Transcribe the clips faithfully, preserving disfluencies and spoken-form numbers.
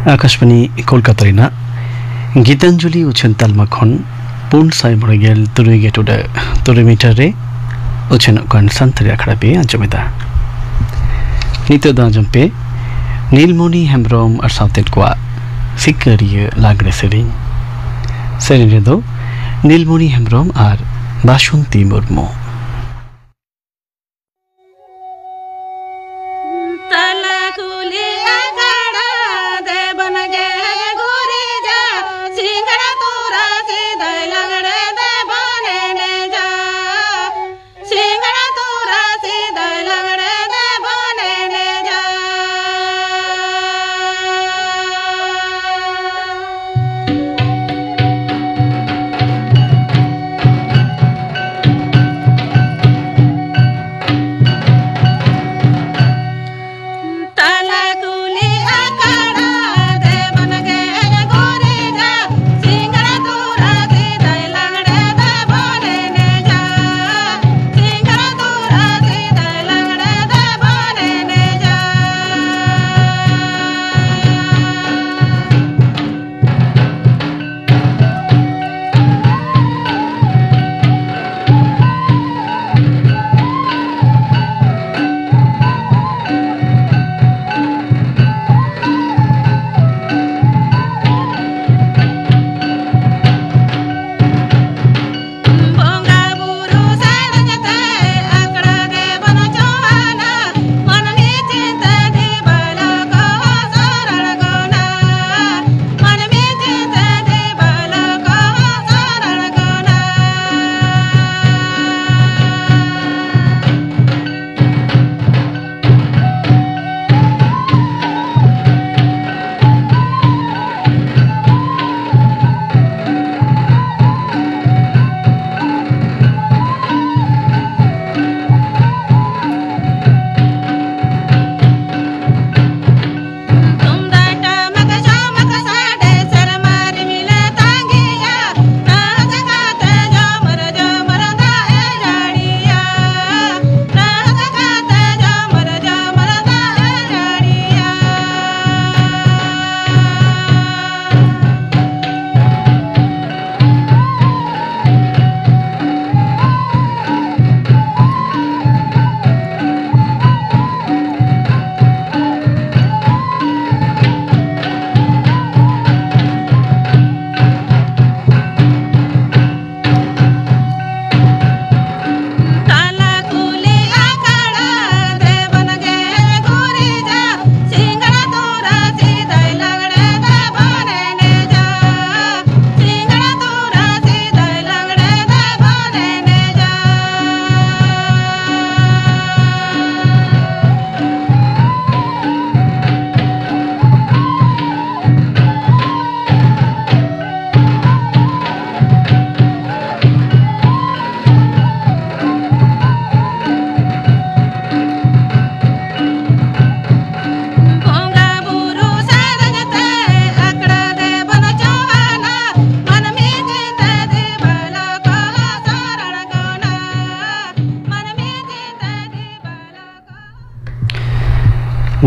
ᱟᱠᱟᱥᱵᱟᱱᱤ ᱠᱳᱞᱠᱟᱛᱟ ᱨᱮᱱᱟᱜ ᱜᱤᱛᱟᱧᱡᱚᱞᱤ ᱩᱪᱷᱟᱹᱱ ᱛᱟᱞᱢᱟ ᱠᱷᱚᱱ ᱯᱩᱱ ᱥᱟᱭ ᱢᱚᱬᱮ ᱜᱮᱞ ᱛᱩᱨᱩᱭ ᱜᱮ ᱴᱩᱰᱟᱹᱜ ᱛᱩᱨᱩᱭ ᱢᱤᱴᱟᱨ ᱨᱮ ᱩᱪᱷᱟᱹᱱᱚᱜ ᱠᱟᱱ ᱥᱟᱱᱛᱟᱲᱤ ᱟᱠᱷᱲᱟ ᱯᱮ ᱟᱸᱡᱚᱢᱮᱫᱟ᱾ ᱱᱤᱛᱚᱜ ᱫᱚ ᱟᱸᱡᱚᱢ ᱯᱮ ᱱᱤᱞᱢᱚᱱᱤ ᱦᱮᱢᱵᱨᱚᱢ ᱟᱨ ᱥᱟᱶᱛᱮᱫ ᱠᱚᱣᱟᱜ ᱥᱤᱠᱟᱹᱨᱤᱭᱟᱹ ᱞᱟᱜᱽᱲᱮ ᱥᱮᱨᱮᱧ᱾ ᱥᱮᱨᱮᱧ ᱨᱮᱫᱚ ᱱᱤᱞᱢᱚᱱᱤ ᱦᱮᱢᱵᱨᱚᱢ ᱟᱨ ᱵᱟᱥᱚᱱᱛᱤ ᱢᱩᱨᱢᱩ᱾ ᱛᱟᱞᱟ ᱠᱩᱞᱦᱤ ᱟᱠᱷᱲᱟ ᱫᱮᱵᱚᱱ ᱜᱮ ᱜᱩᱨᱤᱡᱟ, ᱥᱤᱸᱜᱟᱲ ᱛᱚᱨᱟ ᱥᱤᱫᱟᱹᱭ ᱞᱟᱜᱽᱲᱮ ᱫᱮᱵᱚᱱ ᱮᱱᱮᱡᱟ᱾ ᱥᱤᱸᱜᱟᱲ ᱛᱚᱨᱟ ᱥᱤᱫᱟᱹᱭ ᱞᱟᱜᱽᱲᱮ ᱫᱮᱵᱚᱱ ᱮᱱᱮᱡᱟ᱾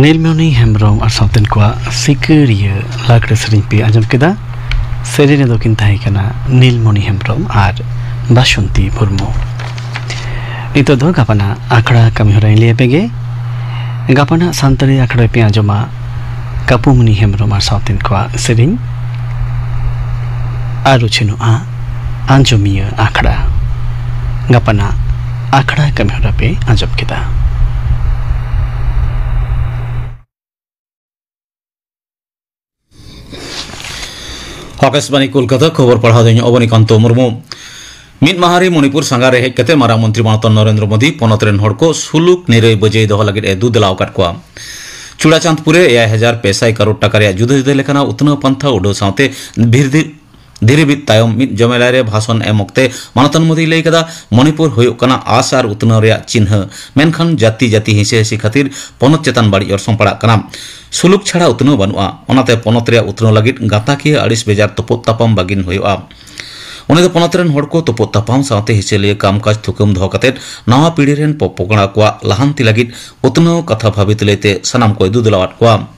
ᱱᱤᱞᱢᱚᱱᱤ ᱦᱮᱢᱵᱨᱚᱢ ᱟᱨ ᱥᱟᱶᱛᱮᱱ ᱠᱚᱣᱟᱜ ᱥᱤᱠᱟᱹᱨᱤᱭᱟᱹ ᱞᱟᱜᱽᱲᱮ ᱥᱮᱨᱮᱧ ᱯᱮ ᱟᱸᱡᱚᱢ ᱠᱮᱫᱟ᱾ ᱥᱮᱨᱮᱧ ᱨᱮᱫᱚ ᱠᱤᱱ ᱛᱟᱦᱮᱸ ᱠᱟᱱᱟ ᱱᱤᱞᱢᱚᱱᱤ ᱦᱮᱢᱵᱨᱚᱢ ᱟᱨ ᱵᱟᱥᱚᱱᱛᱤ ᱢᱩᱨᱢᱩ᱾ ᱱᱤᱛᱚᱜ ᱫᱚ ᱜᱟᱯᱟᱱᱟᱜ ᱟᱠᱷᱲᱟ ᱠᱟᱹᱢᱤ ᱦᱚᱨᱟᱧ ᱞᱟᱹᱭ ᱟᱯᱮ ᱜᱮ᱾ ᱜᱟᱯᱟᱱᱟᱜ ᱥᱟᱱᱛᱟᱲᱤ ᱟᱠᱷᱲᱟ ᱯᱮ ᱟᱸᱡᱚᱢᱟ ᱠᱟᱹᱯᱩᱢᱚᱱᱤ ᱦᱮᱢᱵᱨᱚᱢ ᱟᱨ ᱥᱟᱶᱛᱮᱱ ᱠᱚᱣᱟᱜ ᱥᱮᱨᱮᱧ ᱟᱨ ᱩᱪᱷᱟᱹᱱᱚᱜᱼᱟ ᱟᱸᱡᱚᱢᱤᱭᱟᱹ ᱟᱠᱷᱲᱟ᱾ ᱜᱟᱯᱟᱱᱟᱜ ᱟᱠᱷᱲᱟ ᱠᱟᱹᱢᱤ ᱦᱚᱨᱟ ᱯᱮ ᱟᱸᱡᱚᱢ ᱠᱮᱫᱟ᱾ ᱟᱠᱟᱥᱵᱟᱬᱤ ᱠᱳᱞᱠᱟᱛᱟ, ᱠᱷᱚᱵᱚᱨ ᱯᱟᱲᱦᱟᱣ ᱫᱚᱧ ᱚᱵᱚᱱᱤᱠᱟᱱᱛᱚ ᱢᱩᱨᱢᱩ᱾ ᱢᱤᱫ ᱢᱟᱦᱟ ᱨᱮ ᱢᱚᱱᱤᱯᱩᱨ ᱥᱟᱸᱜᱷᱟᱨ ᱨᱮ ᱦᱮᱡ ᱠᱟᱛᱮ ᱢᱟᱨᱟᱝ ᱢᱚᱱᱛᱨᱤ ᱢᱟᱱᱚᱛᱟᱱ ᱱᱚᱨᱮᱱᱫᱨᱚ ᱢᱳᱫᱤ ᱯᱚᱱᱚᱛ ᱨᱮᱱ ᱦᱚᱲ ᱠᱚ ᱥᱩᱞᱩᱠ ᱱᱤᱨᱟᱹᱭ ᱵᱟᱹᱡᱟᱹᱭ ᱫᱚᱦᱚ ᱞᱟᱹᱜᱤᱫ ᱮ ᱫᱩ ᱫᱮᱞᱟ ᱟᱠᱟᱫ ᱠᱚᱣᱟ᱾ ᱪᱩᱲᱟᱪᱟᱸᱫᱽᱯᱩᱨ ᱨᱮ ᱮᱭᱟᱭ ᱦᱟᱡᱟᱨ ᱯᱮ ᱥᱟᱭ ᱠᱟᱨᱳᱲ ᱴᱟᱠᱟ ᱨᱮᱭᱟᱜ ᱡᱩᱫᱟᱹ ᱡᱩᱫᱟᱹ ᱞᱮᱠᱟᱱᱟᱜ ᱩᱛᱱᱟᱹᱣ ᱯᱟᱱᱛᱷᱟ ᱩᱰᱟᱹᱣ ᱥᱟᱶᱛᱮ ᱵᱷᱤᱨᱫᱤ ᱫᱷᱤᱨᱤ ᱵᱤᱫ ᱛᱟᱭᱚᱢ ᱢᱤᱫ ᱡᱚᱢᱮᱞᱟᱭ ᱨᱮ ᱵᱷᱟᱥᱚᱱ ᱮᱢ ᱚᱠᱛᱮ ᱢᱟᱱᱚᱛᱟᱱ ᱢᱳᱫᱤᱭ ᱞᱟᱹᱭ ᱠᱟᱫᱟ, ᱢᱚᱱᱤᱯᱩᱨ ᱦᱩᱭᱩᱜ ᱠᱟᱱᱟ ᱟᱥ ᱟᱨ ᱩᱛᱱᱟᱹᱣ ᱨᱮᱭᱟᱜ ᱪᱤᱱᱦᱟᱹ, ᱢᱮᱱᱠᱷᱟᱱ ᱡᱟᱹᱛᱤ ᱡᱟᱹᱛᱤ ᱦᱤᱸᱥᱟᱹ ᱦᱤᱸᱥᱤ ᱠᱷᱟᱹᱛᱤᱨ ᱯᱚᱱᱚᱛ ᱪᱮᱛᱟᱱ ᱵᱟᱹᱲᱤᱡ ᱚᱨᱥᱚᱝ ᱯᱟᱲᱟᱜ ᱠᱟᱱᱟ᱾ ᱥᱩᱞᱩᱠ ᱪᱷᱟᱲᱟ ᱩᱛᱱᱟᱹᱣ ᱵᱟᱹᱱᱩᱜᱼᱟ, ᱚᱱᱟᱛᱮ ᱯᱚᱱᱚᱛ ᱨᱮᱭᱟᱜ ᱩᱛᱱᱟᱹᱣ ᱞᱟᱹᱜᱤᱫ ᱜᱟᱛᱟᱠᱤᱭᱟᱹ ᱟᱹᱲᱤᱥ ᱵᱮᱡᱟᱨ ᱛᱩᱯᱩᱫ ᱛᱟᱯᱟᱢ ᱵᱟᱹᱜᱤᱱ ᱦᱩᱭᱩᱜᱼᱟ᱾ ᱩᱱᱤ ᱫᱚ ᱯᱚᱱᱚᱛ ᱨᱮᱱ ᱦᱚᱲ ᱠᱚ ᱛᱩᱯᱩᱫ ᱛᱟᱯᱟᱢ ᱥᱟᱶᱛᱮ ᱦᱤᱥᱟᱹᱞᱤᱭᱟᱹ ᱠᱟᱢᱠᱟᱡᱽ ᱛᱷᱩᱠᱟᱹᱢ ᱫᱚᱦᱚ ᱠᱟᱛᱮ ᱱᱟᱣᱟ ᱯᱤᱲᱦᱤ ᱨᱮᱱ ᱯᱚᱯᱚᱜᱽᱲᱟ ᱠᱚᱣᱟᱜ ᱞᱟᱦᱟᱱᱛᱤ ᱞᱟᱹᱜᱤᱫ ᱩᱛᱱᱟᱹᱣ ᱠᱟᱛᱷᱟ ᱵᱷᱟᱹᱵᱤᱛ ᱞᱟᱹᱭᱛᱮ ᱥᱟᱱᱟᱢ ᱠᱚᱭ ᱫᱩᱫᱞᱟᱣᱟᱫ ᱠᱚᱣᱟ᱾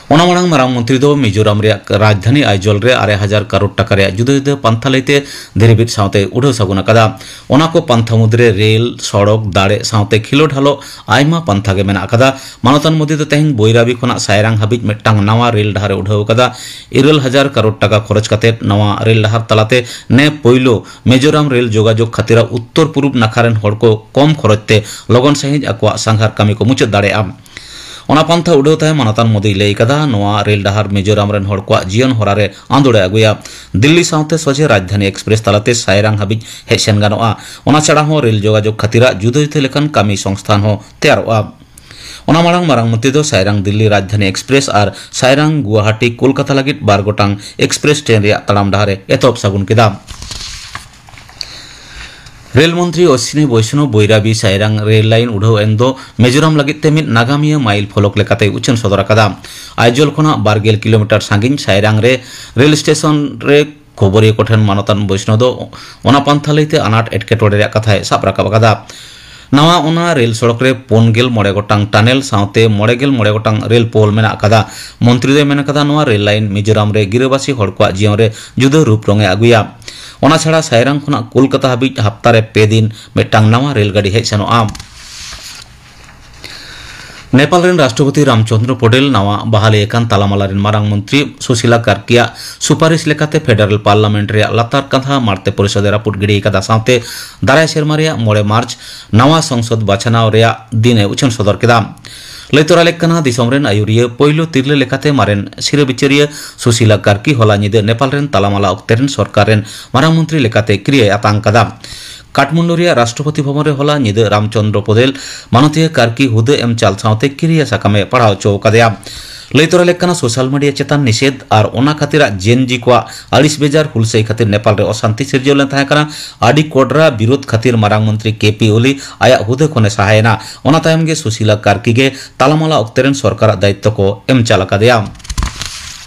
ᱚᱱᱟ ᱢᱟᱲᱟᱝ ᱢᱟᱨᱟᱝ ᱢᱚᱱᱛᱨᱤ ᱫᱚ ᱢᱤᱡᱳᱨᱟᱢ ᱨᱮᱭᱟᱜ ᱨᱟᱡᱽᱫᱷᱟᱱᱤ ᱟᱭᱡᱚᱞ ᱨᱮ ᱟᱨᱮ ᱦᱟᱡᱟᱨ ᱠᱟᱨᱳᱲ ᱴᱟᱠᱟ ᱨᱮᱭᱟᱜ ᱡᱩᱫᱟᱹ ᱡᱩᱫᱟᱹ ᱯᱟᱱᱛᱷᱟ ᱞᱟᱹᱭᱛᱮ ᱫᱷᱤᱨᱤᱵᱤᱫ ᱥᱟᱶᱛᱮ ᱩᱰᱷᱟᱹᱣ ᱥᱟᱹᱜᱩᱱ ᱟᱠᱟᱫᱟ᱾ ᱚᱱᱟ ᱠᱚ ᱯᱟᱱᱛᱷᱟ ᱢᱩᱫᱽᱨᱮ ᱨᱮᱞ, ᱥᱚᱲᱚᱠ, ᱫᱟᱲᱮ ᱥᱟᱶᱛᱮ ᱠᱷᱮᱞᱳᱰ ᱦᱟᱞᱚᱜ ᱟᱭᱢᱟ ᱯᱟᱱᱛᱷᱟ ᱜᱮ ᱢᱮᱱᱟᱜ ᱟᱠᱟᱫᱟ᱾ ᱢᱟᱱᱚᱛᱟᱱ ᱢᱳᱫᱤ ᱫᱚ ᱛᱮᱦᱮᱧ ᱵᱳᱭᱨᱟᱵᱤ ᱠᱷᱚᱱᱟᱜ ᱥᱟᱭᱨᱟᱝ ᱦᱟᱹᱵᱤᱡ ᱢᱤᱫᱴᱟᱝ ᱱᱟᱣᱟ ᱨᱮᱞ ᱰᱟᱦᱟᱨ ᱮ ᱩᱰᱷᱟᱹᱣ ᱟᱠᱟᱫᱟ᱾ ᱤᱨᱟᱹᱞ ᱦᱟᱡᱟᱨ ᱠᱟᱨᱳᱲ ᱴᱟᱠᱟ ᱠᱷᱚᱨᱚᱪ ᱠᱟᱛᱮ ᱱᱟᱣᱟ ᱨᱮᱞ ᱰᱟᱦᱟᱨ ᱛᱟᱞᱟᱛᱮ ᱱᱮ ᱯᱳᱭᱞᱳ ᱢᱤᱡᱳᱨᱟᱢ ᱨᱮᱞ ᱡᱳᱜᱟᱡᱳᱜᱽ ᱠᱷᱟᱹᱛᱤᱨᱟᱜ ᱩᱛᱛᱚᱨ ᱯᱩᱨᱩᱵ ᱱᱟᱠᱷᱟ ᱨᱮᱱ ᱦᱚᱲ ᱠᱚ ᱠᱚᱢ ᱠᱷᱚᱨᱚᱪ ᱛᱮ ᱞᱚᱜᱚᱱ ᱥᱟᱺᱦᱤᱡ ᱟᱠᱚᱣᱟᱜ ᱥᱟᱸᱜᱷᱟᱨ ᱠᱟᱹᱢᱤ ᱠᱚ ᱢᱩᱪᱟᱹᱫ ᱫᱟᱲᱮᱭᱟᱜᱼᱟ᱾ ᱚᱱᱟ ᱯᱟᱱᱛᱷᱟ ᱩᱰᱷᱟᱹᱣ ᱛᱟᱭᱚᱢ ᱢᱟᱱᱚᱛᱟᱱ ᱢᱳᱫᱤᱭ ᱞᱟᱹᱭ ᱠᱟᱫᱟ, ᱱᱚᱣᱟ ᱨᱮᱞ ᱰᱟᱦᱟᱨ ᱢᱤᱡᱳᱨᱟᱢ ᱨᱮᱱ ᱦᱚᱲ ᱠᱚᱣᱟᱜ ᱡᱤᱭᱚᱱ ᱦᱚᱨᱟ ᱨᱮ ᱟᱸᱫᱳᱲ ᱮ ᱟᱹᱜᱩᱭᱟ᱾ ᱫᱤᱞᱞᱤ ᱥᱟᱶᱛᱮ ᱥᱚᱡᱷᱮ ᱨᱟᱡᱽᱫᱷᱟᱱᱤ ᱮᱠᱥᱯᱨᱮᱥ ᱛᱟᱞᱟᱛᱮ ᱥᱟᱭᱨᱟᱝ ᱦᱟᱹᱵᱤᱡ ᱦᱮᱡ ᱥᱮᱱ ᱜᱟᱱᱚᱜᱼᱟ᱾ ᱚᱱᱟ ᱪᱷᱟᱲᱟ ᱦᱚᱸ ᱨᱮᱞ ᱡᱳᱜᱟᱡᱳᱜᱽ ᱠᱷᱟᱹᱛᱤᱨᱟᱜ ᱡᱩᱫᱟᱹ ᱡᱩᱫᱟᱹ ᱞᱮᱠᱟᱱ ᱠᱟᱹᱢᱤ ᱥᱚᱝᱥᱛᱷᱟᱱ ᱦᱚᱸ ᱛᱮᱭᱟᱨᱚᱜᱼᱟ᱾ ᱚᱱᱟ ᱢᱟᱲᱟᱝ ᱢᱟᱨᱟᱝ ᱢᱚᱱᱛᱨᱤ ᱫᱚ ᱥᱟᱭᱨᱟᱝ ᱫᱤᱞᱞᱤ ᱨᱟᱡᱽᱫᱷᱟᱱᱤ ᱮᱠᱥᱯᱨᱮᱥ ᱟᱨ ᱥᱟᱭᱨᱟᱝ ᱜᱩᱣᱟᱦᱟᱴᱤ ᱠᱳᱞᱠᱟᱛᱟ ᱞᱟᱹᱜᱤᱫ ᱵᱟᱨ ᱜᱚᱴᱟᱝ ᱮᱠᱥᱯᱨᱮᱥ ᱴᱨᱮᱱ ᱨᱮᱭᱟᱜ ᱛᱟᱲᱟᱢ ᱰᱟᱦᱟᱨ ᱮ ᱮᱛᱚᱦᱚᱵ ᱥᱟᱹᱜᱩᱱ ᱠᱮᱫᱟ᱾ ᱨᱮᱞ ᱢᱚᱱᱛᱨᱤ ᱚᱥᱥᱤᱱᱤ ᱵᱳᱭᱥᱱᱚᱵᱽ ᱵᱳᱭᱨᱟᱵᱤ ᱥᱟᱭᱨᱟᱝ ᱨᱮᱞ ᱞᱟᱭᱤᱱ ᱩᱰᱷᱟᱹᱣ ᱮᱱ ᱫᱚ ᱢᱤᱡᱳᱨᱟᱢ ᱞᱟᱹᱜᱤᱫ ᱛᱮ ᱢᱤᱫ ᱱᱟᱜᱟᱢᱤᱭᱟᱹ ᱢᱟᱭᱤᱞ ᱯᱷᱚᱞᱚᱠ ᱞᱮᱠᱟᱛᱮᱭ ᱩᱪᱷᱟᱹᱱ ᱥᱚᱫᱚᱨ ᱟᱠᱟᱫᱟ᱾ ᱟᱭᱡᱚᱞ ᱠᱷᱚᱱᱟᱜ ᱵᱟᱨ ᱜᱮᱞ ᱠᱤᱞᱳᱢᱤᱴᱟᱨ ᱥᱟᱺᱜᱤᱧ ᱥᱟᱭᱨᱟᱝ ᱨᱮ ᱨᱮᱞ ᱥᱴᱮᱥᱚᱱ ᱨᱮ ᱠᱷᱚᱵᱚᱨᱤᱭᱟᱹ ᱠᱚᱴᱷᱮᱱ ᱢᱟᱱᱚᱛᱟᱱ ᱵᱳᱭᱥᱱᱚᱵᱽ ᱫᱚ ᱚᱱᱟ ᱯᱟᱱᱛᱷᱟ ᱞᱟᱹᱭᱛᱮ ᱟᱱᱟᱴ ᱮᱴᱠᱮᱴᱚᱬᱮ ᱨᱮᱭᱟᱜ ᱠᱟᱛᱷᱟᱭ ᱥᱟᱵ ᱨᱟᱠᱟᱵ ᱟᱠᱟᱫᱟ᱾ ᱱᱟᱣᱟ ᱚᱱᱟ ᱨᱮᱞ ᱥᱚᱲᱚᱠ ᱨᱮ ᱯᱩᱱ ᱜᱮᱞ ᱢᱚᱬᱮ ᱜᱚᱴᱟᱝ ᱴᱟᱱᱮᱞ ᱥᱟᱶᱛᱮ ᱢᱚᱬᱮ ᱜᱮᱞ ᱢᱚᱬᱮ ᱜᱚᱴᱟᱝ ᱨᱮᱞ ᱯᱳᱞ ᱢᱮᱱᱟᱜ ᱟᱠᱟᱫᱟ᱾ ᱢᱚᱱᱛᱨᱤ ᱫᱚᱭ ᱢᱮᱱ ᱟᱠᱟᱫᱟ, ᱱᱚᱣᱟ ᱨᱮᱞ ᱞᱟᱭᱤᱱ ᱢᱤᱡᱳᱨᱟᱢ ᱨᱮ ᱜᱤᱨᱟᱹᱵᱟᱹᱥᱤ ᱦᱚᱲ ᱠᱚᱣᱟᱜ ᱡᱤᱭᱚᱱ ᱨᱮ ᱡᱩᱫᱟᱹ ᱨᱩᱯ ᱨᱚᱝ ᱮ ᱟᱹᱜᱩᱭᱟ᱾ ᱚᱱᱟ ᱪᱷᱟᱲᱟ ᱥᱟᱭᱨᱟᱝ ᱠᱷᱚᱱᱟᱜ ᱠᱳᱞᱠᱟᱛᱟ ᱦᱟᱹᱵᱤᱡ ᱦᱟᱯᱛᱟ ᱨᱮ ᱯᱮ ᱫᱤᱱ ᱢᱤᱫᱴᱟᱝ ᱱᱟᱣᱟ ᱨᱮᱞ ᱜᱟᱹᱰᱤ ᱦᱮᱡ ᱥᱮᱱᱚᱜᱼᱟ᱾ ᱱᱮᱯᱟᱞ ᱨᱮᱱ ᱨᱟᱥᱴᱨᱚᱯᱚᱛᱤ ᱨᱟᱢᱪᱚᱸᱫᱽᱨᱚ ᱯᱚᱴᱮᱞ ᱱᱟᱣᱟ ᱵᱟᱦᱟᱞᱤ ᱟᱠᱟᱱ ᱛᱟᱞᱟᱢᱟᱞᱟ ᱨᱮᱱ ᱢᱟᱨᱟᱝ ᱢᱚᱱᱛᱨᱤ ᱥᱩᱥᱤᱞᱟ ᱠᱟᱨᱠᱤᱭᱟᱜ ᱥᱩᱯᱟᱨᱤᱥ ᱞᱮᱠᱟᱛᱮ ᱯᱷᱮᱰᱟᱨᱟᱞ ᱯᱟᱨᱞᱟᱢᱮᱱᱴ ᱨᱮᱭᱟᱜ ᱞᱟᱛᱟᱨ ᱠᱟᱸᱫᱷᱟ ᱢᱟᱲᱛᱮ ᱯᱚᱨᱤᱥᱚᱫ ᱮ ᱨᱟᱹᱯᱩᱫ ᱜᱤᱰᱤ ᱟᱠᱟᱫᱟ᱾ ᱥᱟᱶᱛᱮ ᱫᱟᱨᱟᱭ ᱥᱮᱨᱢᱟ ᱨᱮᱭᱟᱜ ᱢᱚᱬᱮ ᱢᱟᱨᱪ ᱱᱟᱣᱟ ᱥᱚᱝᱥᱚᱫ ᱵᱟᱪᱷᱱᱟᱣ ᱨᱮᱭᱟᱜ ᱫᱤᱱ ᱮ ᱩᱪᱷᱟᱹᱱ ᱥᱚᱫᱚᱨ ᱠᱮᱫᱟ᱾ ᱞᱟᱹᱭ ᱛᱚᱨᱟ ᱞᱮᱠ ᱠᱟᱱᱟ, ᱫᱤᱥᱚᱢ ᱨᱮᱱ ᱟᱹᱭᱩᱨᱤᱭᱟᱹ ᱯᱳᱭᱞᱳ ᱛᱤᱨᱞᱟᱹ ᱞᱮᱠᱟᱛᱮ ᱢᱟᱨᱮᱱ ᱥᱤᱨᱟᱹ ᱵᱤᱪᱟᱹᱨᱤᱭᱟᱹ ᱥᱩᱥᱤᱞᱟ ᱠᱟᱨᱠᱤ ᱦᱚᱞᱟ ᱧᱤᱫᱟᱹ ᱱᱮᱯᱟᱞ ᱨᱮᱱ ᱛᱟᱞᱟᱢᱟᱞᱟ ᱚᱠᱛᱮ ᱨᱮᱱ ᱥᱚᱨᱠᱟᱨ ᱨᱮᱱ ᱢᱟᱨᱟᱝ ᱢᱚᱱᱛᱨᱤ ᱞᱮᱠᱟᱛᱮ ᱠᱤᱨᱤᱭᱟᱹᱭ ᱟᱛᱟᱝ ᱠᱟᱫᱟ᱾ ᱠᱟᱴᱷᱢᱟᱱᱰᱩ ᱨᱮᱭᱟᱜ ᱨᱟᱥᱴᱨᱚᱯᱚᱛᱤ ᱵᱷᱚᱵᱚᱱ ᱨᱮ ᱦᱚᱞᱟ ᱧᱤᱫᱟᱹ ᱨᱟᱢᱪᱚᱸᱫᱽᱨᱚ ᱯᱚᱫᱮᱞ ᱢᱟᱱᱚᱛᱤᱭᱟᱹ ᱠᱟᱨᱠᱤ ᱦᱩᱫᱟᱹ ᱮᱢ ᱪᱟᱞ ᱥᱟᱶᱛᱮ ᱠᱤᱨᱤᱭᱟᱹ ᱥᱟᱠᱟᱢ ᱮ ᱯᱟᱲᱦᱟᱣ ᱦᱚᱪᱚ ᱟᱠᱟᱫᱮᱭᱟ᱾ ᱞᱟᱹᱭ ᱛᱚᱨᱟ ᱞᱮᱠ ᱠᱟᱱᱟ, ᱥᱳᱥᱟᱞ ᱢᱤᱰᱤᱭᱟ ᱪᱮᱛᱟᱱ ᱱᱤᱥᱮᱫ ᱟᱨ ᱚᱱᱟ ᱠᱷᱟᱹᱛᱤᱨᱟᱜ ᱡᱮᱱ ᱡᱤ ᱠᱚᱣᱟᱜ ᱟᱹᱲᱤᱥ ᱵᱮᱡᱟᱨ ᱦᱩᱞᱥᱟᱹᱭ ᱠᱷᱟᱹᱛᱤᱨ ᱱᱮᱯᱟᱞ ᱨᱮ ᱚᱥᱟᱱᱛᱤ ᱥᱤᱨᱡᱟᱹᱣ ᱞᱮᱱ ᱛᱟᱦᱮᱸ ᱠᱟᱱᱟ᱾ ᱟᱹᱰᱤ ᱠᱚᱰᱨᱟ ᱵᱤᱨᱳᱫ ᱠᱷᱟᱹᱛᱤᱨ ᱢᱟᱨᱟᱝ ᱢᱚᱱᱛᱨᱤ ᱠᱮ ᱯᱤ ᱳᱞᱤ ᱟᱭᱟᱜ ᱦᱩᱫᱟᱹ ᱠᱷᱚᱱᱮ ᱥᱟᱦᱟᱭᱮᱱᱟ᱾ ᱚᱱᱟ ᱛᱟᱭᱚᱢ ᱜᱮ ᱥᱩᱥᱤᱞᱟ ᱠᱟᱨᱠᱤ ᱜᱮ ᱛᱟᱞᱟᱢᱟᱞᱟ ᱚᱠᱛᱮ ᱨᱮᱱ ᱥᱚᱨᱠᱟᱨᱟᱜ ᱫᱟᱭᱤᱛᱛᱚ ᱠᱚ ᱮᱢ ᱪᱟᱞ ᱟᱠᱟᱫᱮᱭᱟ᱾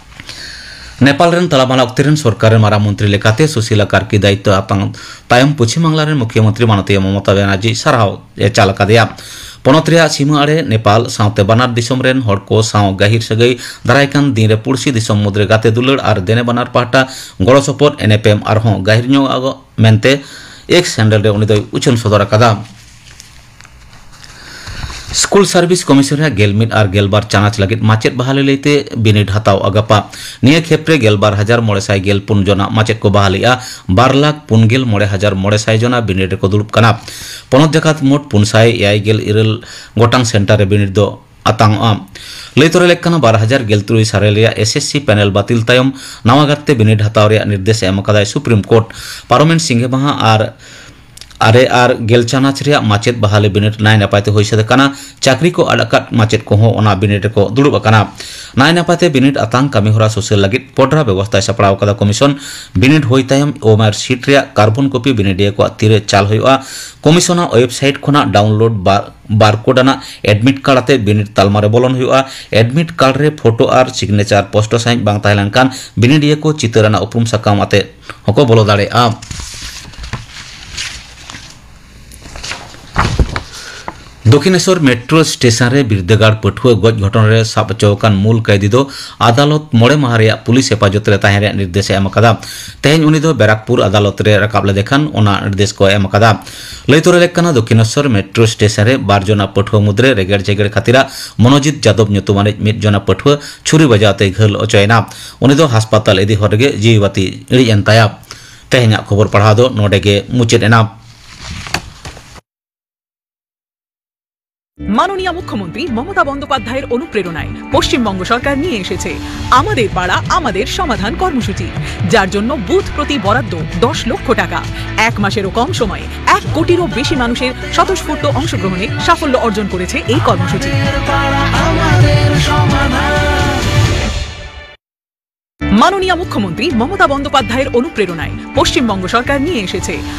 ᱱᱮᱯᱟᱞ ᱨᱮᱱ ᱛᱟᱞᱟᱢᱟᱞᱟ ᱚᱠᱛᱮ ᱨᱮᱱ ᱥᱚᱨᱠᱟᱨ ᱨᱮᱱ ᱢᱟᱨᱟᱝ ᱢᱚᱱᱛᱨᱤ ᱞᱮᱠᱟᱛᱮ ᱥᱩᱥᱤᱞᱟ ᱠᱟᱨᱠᱤ ᱫᱟᱭᱤᱛᱛᱚ ᱟᱛᱟᱝ ᱛᱟᱭᱚᱢ ᱯᱚᱪᱷᱤᱢ ᱵᱟᱝᱞᱟ ᱨᱮᱱ ᱢᱩᱠᱷᱭᱟᱹ ᱢᱚᱱᱛᱨᱤ ᱢᱟᱱᱚᱛᱤᱭᱟᱹ ᱢᱚᱢᱚᱛᱟ ᱵᱮᱱᱟᱨᱡᱤ ᱥᱟᱨᱦᱟᱣ ᱮ ᱪᱟᱞ ᱟᱠᱟᱫᱮᱭᱟ᱾ ᱯᱚᱱᱚᱛ ᱨᱮᱭᱟᱜ ᱥᱤᱢᱟᱹ ᱟᱲᱮ ᱱᱮᱯᱟᱞ ᱥᱟᱶᱛᱮ ᱵᱟᱱᱟᱨ ᱫᱤᱥᱚᱢ ᱨᱮᱱ ᱦᱚᱲ ᱠᱚ ᱥᱟᱶ ᱜᱟᱹᱦᱤᱨ ᱥᱟᱹᱜᱟᱹᱭ ᱫᱟᱨᱟᱭ ᱠᱟᱱ ᱫᱤᱱ ᱨᱮ ᱯᱩᱲᱥᱤ ᱫᱤᱥᱚᱢ ᱢᱩᱫᱽᱨᱮ ᱜᱟᱛᱮ ᱫᱩᱞᱟᱹᱲ ᱟᱨ ᱫᱮᱱᱮ ᱵᱟᱱᱟᱨ ᱯᱟᱦᱴᱟ ᱜᱚᱲᱚ ᱥᱚᱯᱚᱦᱚᱫ ᱮᱱᱮᱯᱮᱢ ᱟᱨᱦᱚᱸ ᱜᱟᱹᱦᱤᱨ ᱧᱚᱜᱚᱜ ᱢᱮᱱᱛᱮ ᱮᱠᱥ ᱦᱮᱱᱰᱮᱞ ᱨᱮ ᱩᱱᱤ ᱫᱚᱭ ᱩᱪᱷᱟᱹᱱ ᱥᱚᱫᱚᱨ ᱟᱠᱟᱫᱟ᱾ ᱥᱠᱩᱞ ᱥᱟᱨᱵᱷᱤᱥ ᱠᱚᱢᱤᱥᱚᱱ ᱨᱮᱭᱟᱜ ᱜᱮᱞ ᱢᱤᱫ ᱟᱨ ᱜᱮᱞ ᱵᱟᱨ ᱪᱟᱱᱟᱪ ᱞᱟᱹᱜᱤᱫ ᱢᱟᱪᱮᱫ ᱵᱟᱦᱟᱞᱤ ᱞᱟᱹᱭᱛᱮ ᱵᱤᱱᱤᱰ ᱦᱟᱛᱟᱣᱜᱼᱟ ᱜᱟᱯᱟ᱾ ᱱᱤᱭᱟᱹ ᱠᱷᱮᱯ ᱨᱮ ᱜᱮᱞ ᱵᱟᱨ ᱦᱟᱡᱟᱨ ᱢᱚᱬᱮ ᱥᱟᱭ ᱜᱮᱞ ᱯᱩᱱ ᱡᱚᱱᱟ ᱢᱟᱪᱮᱫ ᱠᱚ ᱵᱟᱦᱟᱞᱤᱜᱼᱟ᱾ ᱵᱟᱨ ᱞᱟᱠᱷ ᱯᱩᱱ ᱜᱮᱞ ᱢᱚᱬᱮ ᱦᱟᱡᱟᱨ ᱢᱚᱬᱮ ᱥᱟᱭ ᱡᱚᱱᱟ ᱵᱤᱱᱤᱰ ᱨᱮᱠᱚ ᱫᱩᱲᱩᱵ ᱠᱟᱱᱟ᱾ ᱯᱚᱱᱚᱛ ᱡᱟᱠᱟᱛ ᱢᱳᱴ ᱯᱩᱱ ᱥᱟᱭ ᱮᱭᱟᱭ ᱜᱮᱞ ᱤᱨᱟᱹᱞ ᱜᱚᱴᱟᱝ ᱥᱮᱱᱴᱟᱨ ᱨᱮ ᱵᱤᱱᱤᱰ ᱫᱚ ᱟᱛᱟᱝᱚᱜᱼᱟ᱾ ᱞᱟᱹᱭ ᱛᱚᱨᱟ ᱞᱮᱠ ᱠᱟᱱᱟ, ᱵᱟᱨ ᱦᱟᱡᱟᱨ ᱜᱮᱞ ᱛᱩᱨᱩᱭ ᱥᱟᱞ ᱨᱮᱭᱟᱜ ᱮᱥ ᱮᱥ ᱥᱤ ᱯᱮᱱᱮᱞ ᱵᱟᱹᱛᱤᱞ ᱛᱟᱭᱚᱢ ᱱᱟᱣᱟ ᱜᱟᱨᱛᱮ ᱵᱤᱱᱤᱰ ᱦᱟᱛᱟᱣ ᱨᱮᱭᱟᱜ ᱱᱤᱨᱫᱮᱥ ᱮ ᱮᱢ ᱟᱠᱟᱫᱟᱭ ᱥᱩᱯᱨᱤᱢ ᱠᱳᱨᱴ᱾ ᱯᱟᱨᱚᱢᱮᱱ ᱥᱤᱸᱜᱮ ᱢᱟᱦᱟ ᱟᱨ ᱟᱨᱮ ᱟᱨ ᱜᱮᱞ ᱪᱟᱱᱟᱪ ᱨᱮᱭᱟᱜ ᱢᱟᱪᱮᱫ ᱵᱟᱦᱟᱞᱤ ᱵᱤᱱᱤᱰ ᱱᱟᱭ ᱱᱟᱯᱟᱭ ᱛᱮ ᱦᱩᱭ ᱥᱟᱹᱛ ᱟᱠᱟᱱᱟ᱾ ᱪᱟᱹᱠᱨᱤ ᱠᱚ ᱟᱫ ᱟᱠᱟᱫ ᱢᱟᱪᱮᱫ ᱠᱚᱦᱚᱸ ᱚᱱᱟ ᱵᱤᱱᱤᱰ ᱨᱮᱠᱚ ᱫᱩᱲᱩᱵ ᱟᱠᱟᱱᱟ᱾ ᱱᱟᱭ ᱱᱟᱯᱟᱭ ᱛᱮ ᱵᱤᱱᱤᱰ ᱟᱛᱟᱝ ᱠᱟᱹᱢᱤ ᱦᱚᱨᱟ ᱥᱩᱥᱟᱹᱨ ᱞᱟᱹᱜᱤᱫ ᱯᱚᱰᱨᱟ ᱵᱮᱵᱚᱥᱛᱷᱟᱭ ᱥᱟᱯᱲᱟᱣ ᱟᱠᱟᱫᱟ ᱠᱚᱢᱤᱥᱚᱱ᱾ ᱵᱤᱱᱤᱰ ᱦᱩᱭ ᱛᱟᱭᱚᱢ ᱳᱢᱟᱨ ᱥᱤᱴ ᱨᱮᱭᱟᱜ ᱠᱟᱨᱵᱚᱱ ᱠᱚᱯᱤ ᱵᱤᱱᱤᱰᱤᱭᱟᱹ ᱠᱚᱣᱟᱜ ᱛᱤᱨᱮ ᱪᱟᱞ ᱦᱩᱭᱩᱜᱼᱟ᱾ ᱠᱚᱢᱤᱥᱚᱱᱟᱜ ᱳᱭᱮᱵᱥᱟᱭᱤᱴ ᱠᱷᱚᱱᱟᱜ ᱰᱟᱣᱩᱱᱞᱳᱰ ᱵᱟ-, ᱵᱟᱨᱠᱳᱰ ᱟᱱᱟᱜ ᱮᱰᱢᱤᱴ ᱠᱟᱨᱰ ᱟᱛᱮ ᱵᱤᱱᱤᱰ ᱛᱟᱞᱢᱟ ᱨᱮ ᱵᱚᱞᱚᱱ ᱦᱩᱭᱩᱜᱼᱟ᱾ ᱮᱰᱢᱤᱴ ᱠᱟᱨᱰ ᱨᱮ ᱯᱷᱳᱴᱳ ᱟᱨ ᱥᱤᱜᱽᱱᱮᱪᱟᱨ ᱯᱚᱥᱴᱚ ᱥᱟᱹᱦᱤᱡ ᱵᱟᱝ ᱛᱟᱦᱮᱸ ᱞᱮᱱᱠᱷᱟᱱ ᱵᱤᱱᱤᱰᱤᱭᱟᱹ ᱠᱚ ᱪᱤᱛᱟᱹᱨ ᱟᱱᱟᱜ ᱩᱯᱨᱩᱢ ᱥᱟᱠᱟᱢ ᱟᱛᱮ ᱦᱚᱸᱠᱚ ᱵᱚᱞᱚ ᱫᱟᱲᱮᱭᱟᱜᱼᱟ᱾ ᱫᱚᱠᱷᱤᱱᱮᱥᱚᱨ ᱢᱮᱴᱨᱳ ᱥᱴᱮᱥᱚᱱ ᱨᱮ ᱵᱤᱨᱫᱟᱹᱜᱟᱲ ᱯᱟᱹᱴᱷᱩᱣᱟᱹ ᱜᱚᱡ ᱜᱷᱚᱴᱚᱱ ᱨᱮ ᱥᱟᱵ ᱦᱚᱪᱚ ᱟᱠᱟᱱ ᱢᱩᱞ ᱠᱟᱹᱭᱫᱤ ᱫᱚ ᱟᱫᱟᱞᱚᱛ ᱢᱚᱬᱮ ᱢᱟᱦᱟ ᱨᱮᱭᱟᱜ ᱯᱩᱞᱤᱥ ᱦᱮᱯᱟᱡᱚᱛ ᱨᱮ ᱛᱟᱦᱮᱸ ᱨᱮᱭᱟᱜ ᱱᱤᱨᱫᱮᱥ ᱮ ᱮᱢ ᱟᱠᱟᱫᱟ᱾ ᱛᱮᱦᱮᱧ ᱩᱱᱤ ᱫᱚ ᱵᱮᱨᱟᱠᱯᱩᱨ ᱟᱫᱟᱞᱚᱛ ᱨᱮ ᱨᱟᱠᱟᱵ ᱞᱮᱫᱮ ᱠᱷᱟᱱ ᱚᱱᱟ ᱱᱤᱨᱫᱮᱥ ᱠᱚ ᱮᱢ ᱟᱠᱟᱫᱟ᱾ ᱞᱟᱹᱭ ᱛᱚᱨᱟ ᱞᱮᱠ ᱠᱟᱱᱟ, ᱫᱚᱠᱷᱤᱱᱮᱥᱚᱨ ᱢᱮᱴᱨᱳ ᱥᱴᱮᱥᱚᱱ ᱨᱮ ᱵᱟᱨ ᱡᱚᱱᱟ ᱯᱟᱹᱴᱷᱩᱣᱟᱹ ᱢᱩᱫᱽᱨᱮ ᱨᱮᱜᱮᱲ ᱡᱷᱮᱜᱮᱲ ᱠᱷᱟᱹᱛᱤᱨᱟᱜ ᱢᱚᱱᱳᱡᱤᱛ ᱡᱟᱫᱚᱵ ᱧᱩᱛᱩᱢᱟᱱᱤᱡ ᱢᱤᱫ ᱡᱚᱱᱟ ᱯᱟᱹᱴᱷᱩᱣᱟᱹ ᱪᱷᱩᱨᱤ ᱵᱟᱡᱟᱣ ᱛᱮᱭ ᱜᱷᱟᱹᱞ ᱚᱪᱚᱭᱮᱱᱟ᱾ ᱩᱱᱤ ᱫᱚ ᱦᱟᱥᱯᱟᱛᱟᱞ ᱤᱫᱤ ᱦᱚᱨ ᱨᱮᱜᱮ ᱡᱤᱣᱤ ᱵᱟᱹᱛᱤ ᱤᱬᱤᱡ ᱮᱱ ᱛᱟᱭᱟ᱾ ᱛᱮᱦᱮᱧᱟᱜ ᱠᱷᱚᱵᱚᱨ ᱯᱟᱲᱦᱟᱣ ᱫᱚ ᱱᱚᱰᱮ ᱜᱮ ᱢᱩᱪᱟᱹᱫ ᱮᱱᱟ᱾ মাননীয় মুখ্যমন্ত্রী মমতা বন্দ্যোপাধ্যায়ের অনুপ্রেরণায় পশ্চিমবঙ্গ সরকার নিয়ে এসেছে আমাদের পাড়া আমাদের সমাধান কর্মসূচি, যার জন্য বুথ প্রতি বরাদ্দ দশ লক্ষ টাকা। এক মাসেরও কম সময়ে এক কোটিরও বেশি মানুষের স্বতঃস্ফূর্ত অংশগ্রহণে সাফল্য অর্জন করেছে এই কর্মসূচি। মাননীয় মুখ্যমন্ত্রী মমতা বন্দ্যোপাধ্যায়ের অনুপ্রেরণায় পশ্চিমবঙ্গ সরকার নিয়ে এসেছে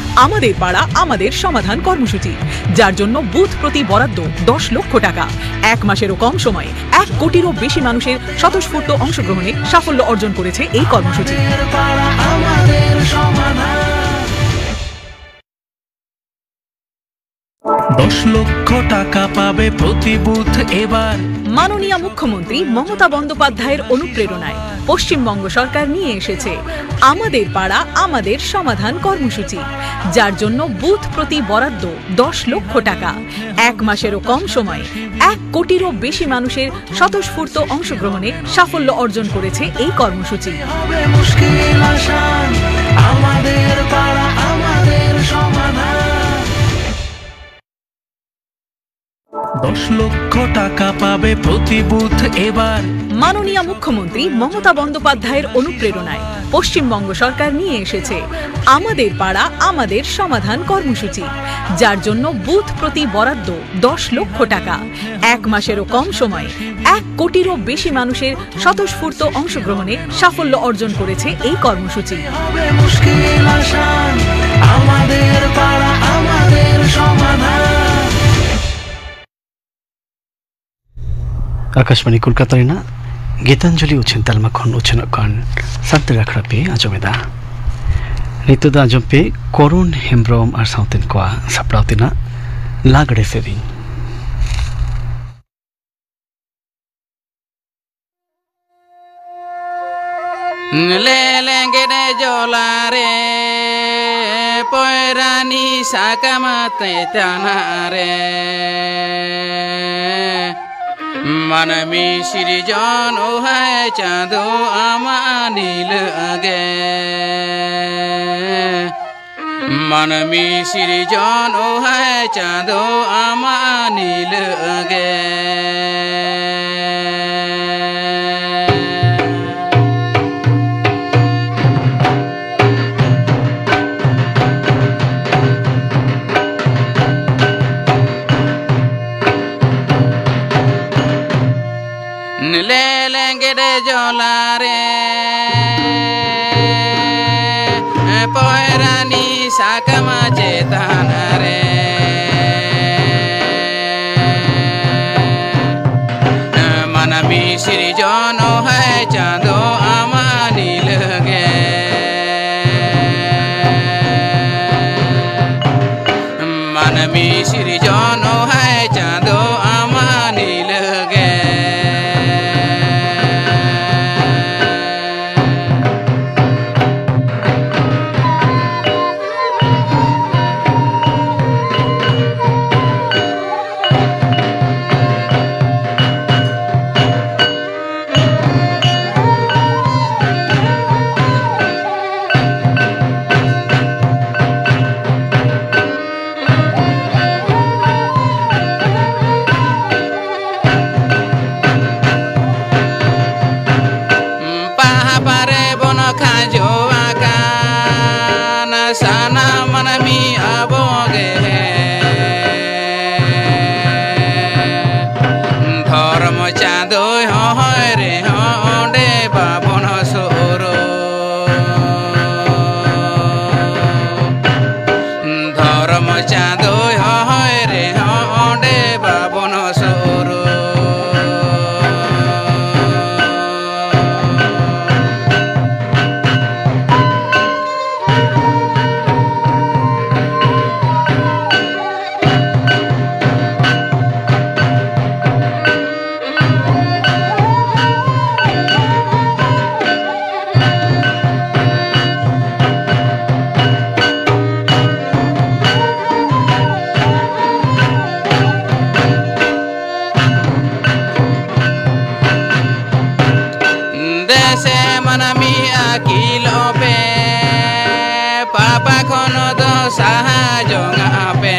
আমাদের পাড়া আমাদের সমাধান কর্মসূচি, যার জন্য বুথ প্রতি বরাদ্দ দশ লক্ষ টাকা। এক মাসেরও কম সময়ে এক কোটিরও বেশি মানুষের স্বতঃস্ফূর্ত অংশগ্রহণে সাফল্য অর্জন করেছে এই কর্মসূচি। দশ লক্ষ টাকা পাবে প্রতি বুথ এবার। মাননীয় মুখ্যমন্ত্রী মমতা বন্দ্যোপাধ্যায়ের অনুপ্রেরণায় পশ্চিমবঙ্গ সরকার নিয়ে এসেছে আমাদের পাড়া আমাদের সমাধান কর্মসূচি, যার জন্য বুথ প্রতি বরাদ্দ দশ লক্ষ টাকা। এক মাসেরও কম সময়ে এক কোটিরও বেশি মানুষের স্বতঃস্ফূর্ত অংশগ্রহণে সাফল্য অর্জন করেছে এই কর্মসূচি। দশ লক্ষ টাকা পাবে প্রতি বুথ এবার। মাননীয় মুখ্যমন্ত্রী মমতা বন্দ্যোপাধ্যায়ের অনুপ্রেরণায় পশ্চিমবঙ্গ সরকার নিয়ে এসেছে আমাদের পাড়া আমাদের সমাধান কর্মসূচি, যার জন্য বুথ প্রতি বরাদ্দ দশ লক্ষ টাকা। এক মাসেরও কম সময়ে এক কোটিরও বেশি মানুষের স্বতঃস্ফূর্ত অংশগ্রহণে সাফল্য অর্জন করেছে এই কর্মসূচি। ᱟᱠᱟᱥᱵᱟᱱᱤ ᱠᱳᱞᱠᱟᱛᱟ ᱨᱮᱱᱟᱜ ᱜᱤᱛᱟᱧᱡᱚᱞᱤ ᱩᱪᱷᱟᱹᱱ ᱛᱟᱞᱢᱟ ᱠᱷᱚᱱ ᱩᱪᱷᱟᱹᱱᱚᱜ ᱠᱟᱱ ᱥᱟᱱᱛᱟᱲᱤ ᱟᱠᱷᱲᱟ ᱯᱮ ᱟᱸᱡᱚᱢᱮᱫᱟ᱾ ᱱᱤᱛᱚᱜ ᱫᱚ ᱟᱸᱡᱚᱢ ᱯᱮ ᱠᱚᱨᱩᱱ ᱦᱮᱢᱵᱽᱨᱚᱢ ᱟᱨ ᱥᱟᱶᱛᱮᱱ ᱠᱚᱣᱟᱜ ᱥᱟᱯᱲᱟᱣ ᱛᱮᱱᱟᱜ ᱞᱟᱜᱽᱲᱮ ᱥᱮᱨᱮᱧ᱾ ᱞᱮ ᱞᱮᱸᱜᱮᱫ ᱡᱚᱞᱟ ᱨᱮ, ᱯᱚᱭᱨᱟᱱᱤ ᱥᱟᱠᱟᱢ ᱛᱮᱛᱟᱱᱟ ᱨᱮ, ᱢᱟᱹᱱᱢᱤ ᱥᱤᱨᱡᱚᱱ ᱳ ᱦᱟᱭ ᱪᱟᱸᱫᱳ ᱟᱢᱟᱜ ᱱᱤᱞᱟᱹᱜ ᱜᱮ᱾ ᱢᱟᱹᱱᱢᱤ ᱥᱤᱨᱡᱚᱱ ᱳ ᱦᱟᱭ ᱪᱟᱸᱫᱳ ᱟᱢᱟᱜ ᱱᱤᱞᱟᱹᱜ ᱜᱮ᱾ ᱞᱮ ᱞᱮᱸᱜᱮᱫ ᱡᱚᱞᱟ ᱨᱮ, ᱯᱚᱭᱨᱟᱱᱤ ᱥᱟᱠᱟᱢ ᱪᱮᱛᱟᱱ ᱨᱮ, ᱢᱟᱹᱱᱢᱤ ᱥᱤᱨᱡᱚᱱ ᱦᱟᱭ ᱪᱟᱸᱫᱳ ᱟᱢᱟᱜ ᱱᱤᱞᱟᱹᱜ ᱜᱮ᱾ ᱢᱟᱹᱱᱢᱤ ᱥᱤᱨᱡᱚᱱ ᱦᱟᱭ ᱪᱟᱸᱫᱳ ᱟᱢᱟᱜ ᱱᱤᱞᱟᱹᱜ ᱜᱮ᱾ ᱯᱟᱦᱟᱯ ᱨᱮ ᱵᱚᱱ ᱠᱷᱟᱸᱡᱚ ᱟᱠᱟᱱ ᱥᱟᱱᱟᱢ ᱢᱟᱹᱱᱢᱤ ᱟᱵᱚ ᱜᱮ᱾ ᱫᱷᱚᱨᱢᱚ ᱪᱟᱸᱫᱳᱭ ᱦᱚᱦᱚᱭ ᱨᱮᱦᱚᱸ ᱚᱸᱰᱮ ᱵᱟᱵᱚᱱ ᱥᱩᱨᱩᱜ᱾ ᱫᱷᱚᱨᱚᱢ ᱪᱟᱸᱫᱳᱭ ᱦᱚᱦᱚᱭ ᱨᱮᱦᱚᱸ ᱚᱸᱰᱮ ᱵᱟᱵᱚᱱ ᱥᱩᱨᱩᱜ᱾ ᱥᱮ ᱢᱟᱹᱱᱢᱤ ᱟᱹᱠᱤᱞᱚᱜ ᱯᱮ, ᱯᱟᱯᱟ ᱠᱷᱚᱱ ᱫᱚ ᱥᱟᱦᱟ ᱡᱚᱝᱟᱜ ᱯᱮ᱾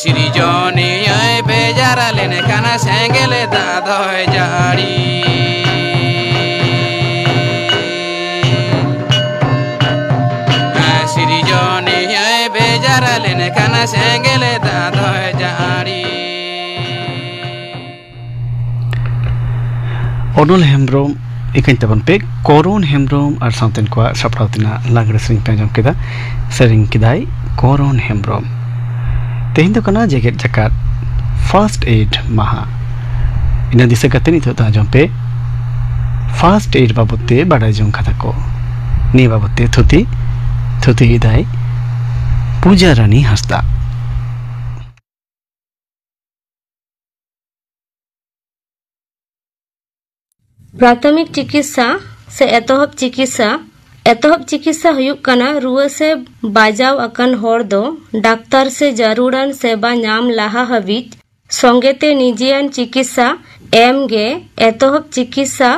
ᱥᱤᱨᱡᱚᱱᱤᱭᱟᱹᱭ ᱵᱮᱡᱟᱨ ᱞᱮᱱᱠᱷᱟᱱ ᱥᱮᱸᱜᱮᱞ ᱫᱟᱜ ᱫᱚᱭ ᱡᱟᱹᱲᱤ᱾ ᱥᱤᱨᱡᱚᱱᱤᱭᱟᱹᱭ ᱵᱮᱡᱟᱨ ᱞᱮᱱᱠᱷᱟᱱ ᱥᱮᱸᱜᱮᱞ ᱫᱟᱜ ᱫᱚᱭ ᱡᱟᱹᱲᱤ᱾ ᱚᱱᱚᱞ ᱦᱮᱢᱵᱨᱚᱢ ᱤᱠᱟᱹᱧ ᱛᱟᱵᱚᱱ ᱯᱮ᱾ ᱠᱚᱨᱚᱱ ᱦᱮᱢᱵᱨᱚᱢ ᱟᱨ ᱥᱟᱶᱛᱮᱱ ᱠᱚᱣᱟᱜ ᱥᱟᱯᱲᱟᱣ ᱛᱮᱱᱟᱜ ᱞᱟᱜᱽᱲᱮ ᱥᱮᱨᱮᱧ ᱯᱮ ᱟᱸᱡᱚᱢ ᱠᱮᱫᱟ᱾ ᱥᱮᱨᱮᱧ ᱠᱮᱫᱟᱭ ᱠᱚᱨᱚᱱ ᱦᱮᱢᱵᱨᱚᱢ᱾ ᱛᱮᱦᱮᱧ ᱫᱚ ᱠᱟᱱᱟ ᱡᱮᱜᱮᱛ ᱡᱟᱠᱟᱛ ᱯᱷᱟᱨᱥᱴ ᱮᱰ ᱢᱟᱦᱟ᱾ ᱤᱱᱟᱹ ᱫᱤᱥᱟᱹ ᱠᱟᱛᱮ ᱱᱤᱛᱚᱜ ᱫᱚ ᱟᱸᱡᱚᱢ ᱯᱮ ᱯᱷᱟᱨᱥᱴ ᱮᱰ ᱵᱟᱵᱚᱛ ᱛᱮ ᱵᱟᱰᱟᱭ ᱡᱚᱝ ᱠᱟᱛᱷᱟ ᱠᱚ᱾ ᱱᱤᱭᱟᱹ ᱵᱟᱵᱚᱛ ᱛᱮ ᱛᱷᱩᱛᱤ, ᱛᱷᱩᱛᱤ ᱮᱫᱟᱭ ᱯᱩᱡᱟ ᱨᱟᱱᱤ ᱦᱟᱸᱥᱫᱟ᱾ ᱯᱨᱟᱛᱷᱚᱢᱤᱠ ᱪᱤᱠᱤᱛᱥᱟ ᱥᱮ ᱮᱛᱚᱦᱚᱵ ᱪᱤᱠᱤᱛᱥᱟ᱾ ᱮᱛᱚᱦᱚᱵ ᱪᱤᱠᱤᱛᱥᱟ ᱦᱩᱭᱩᱜ ᱠᱟᱱᱟ ᱨᱩᱣᱟᱹ ᱥᱮ ᱵᱟᱡᱟᱣ ᱟᱠᱟᱱ ᱦᱚᱲ ᱫᱚ ᱰᱟᱠᱛᱟᱨ ᱥᱮ ᱡᱟᱹᱨᱩᱲᱟᱱ ᱥᱮᱵᱟ ᱧᱟᱢ ᱞᱟᱦᱟ ᱦᱟᱹᱵᱤᱡ ᱥᱚᱸᱜᱮᱛᱮ ᱱᱤᱡᱮᱭᱟᱱ ᱪᱤᱠᱤᱛᱥᱟ ᱮᱢ ᱜᱮ ᱮᱛᱚᱦᱚᱵ ᱪᱤᱠᱤᱛᱥᱟ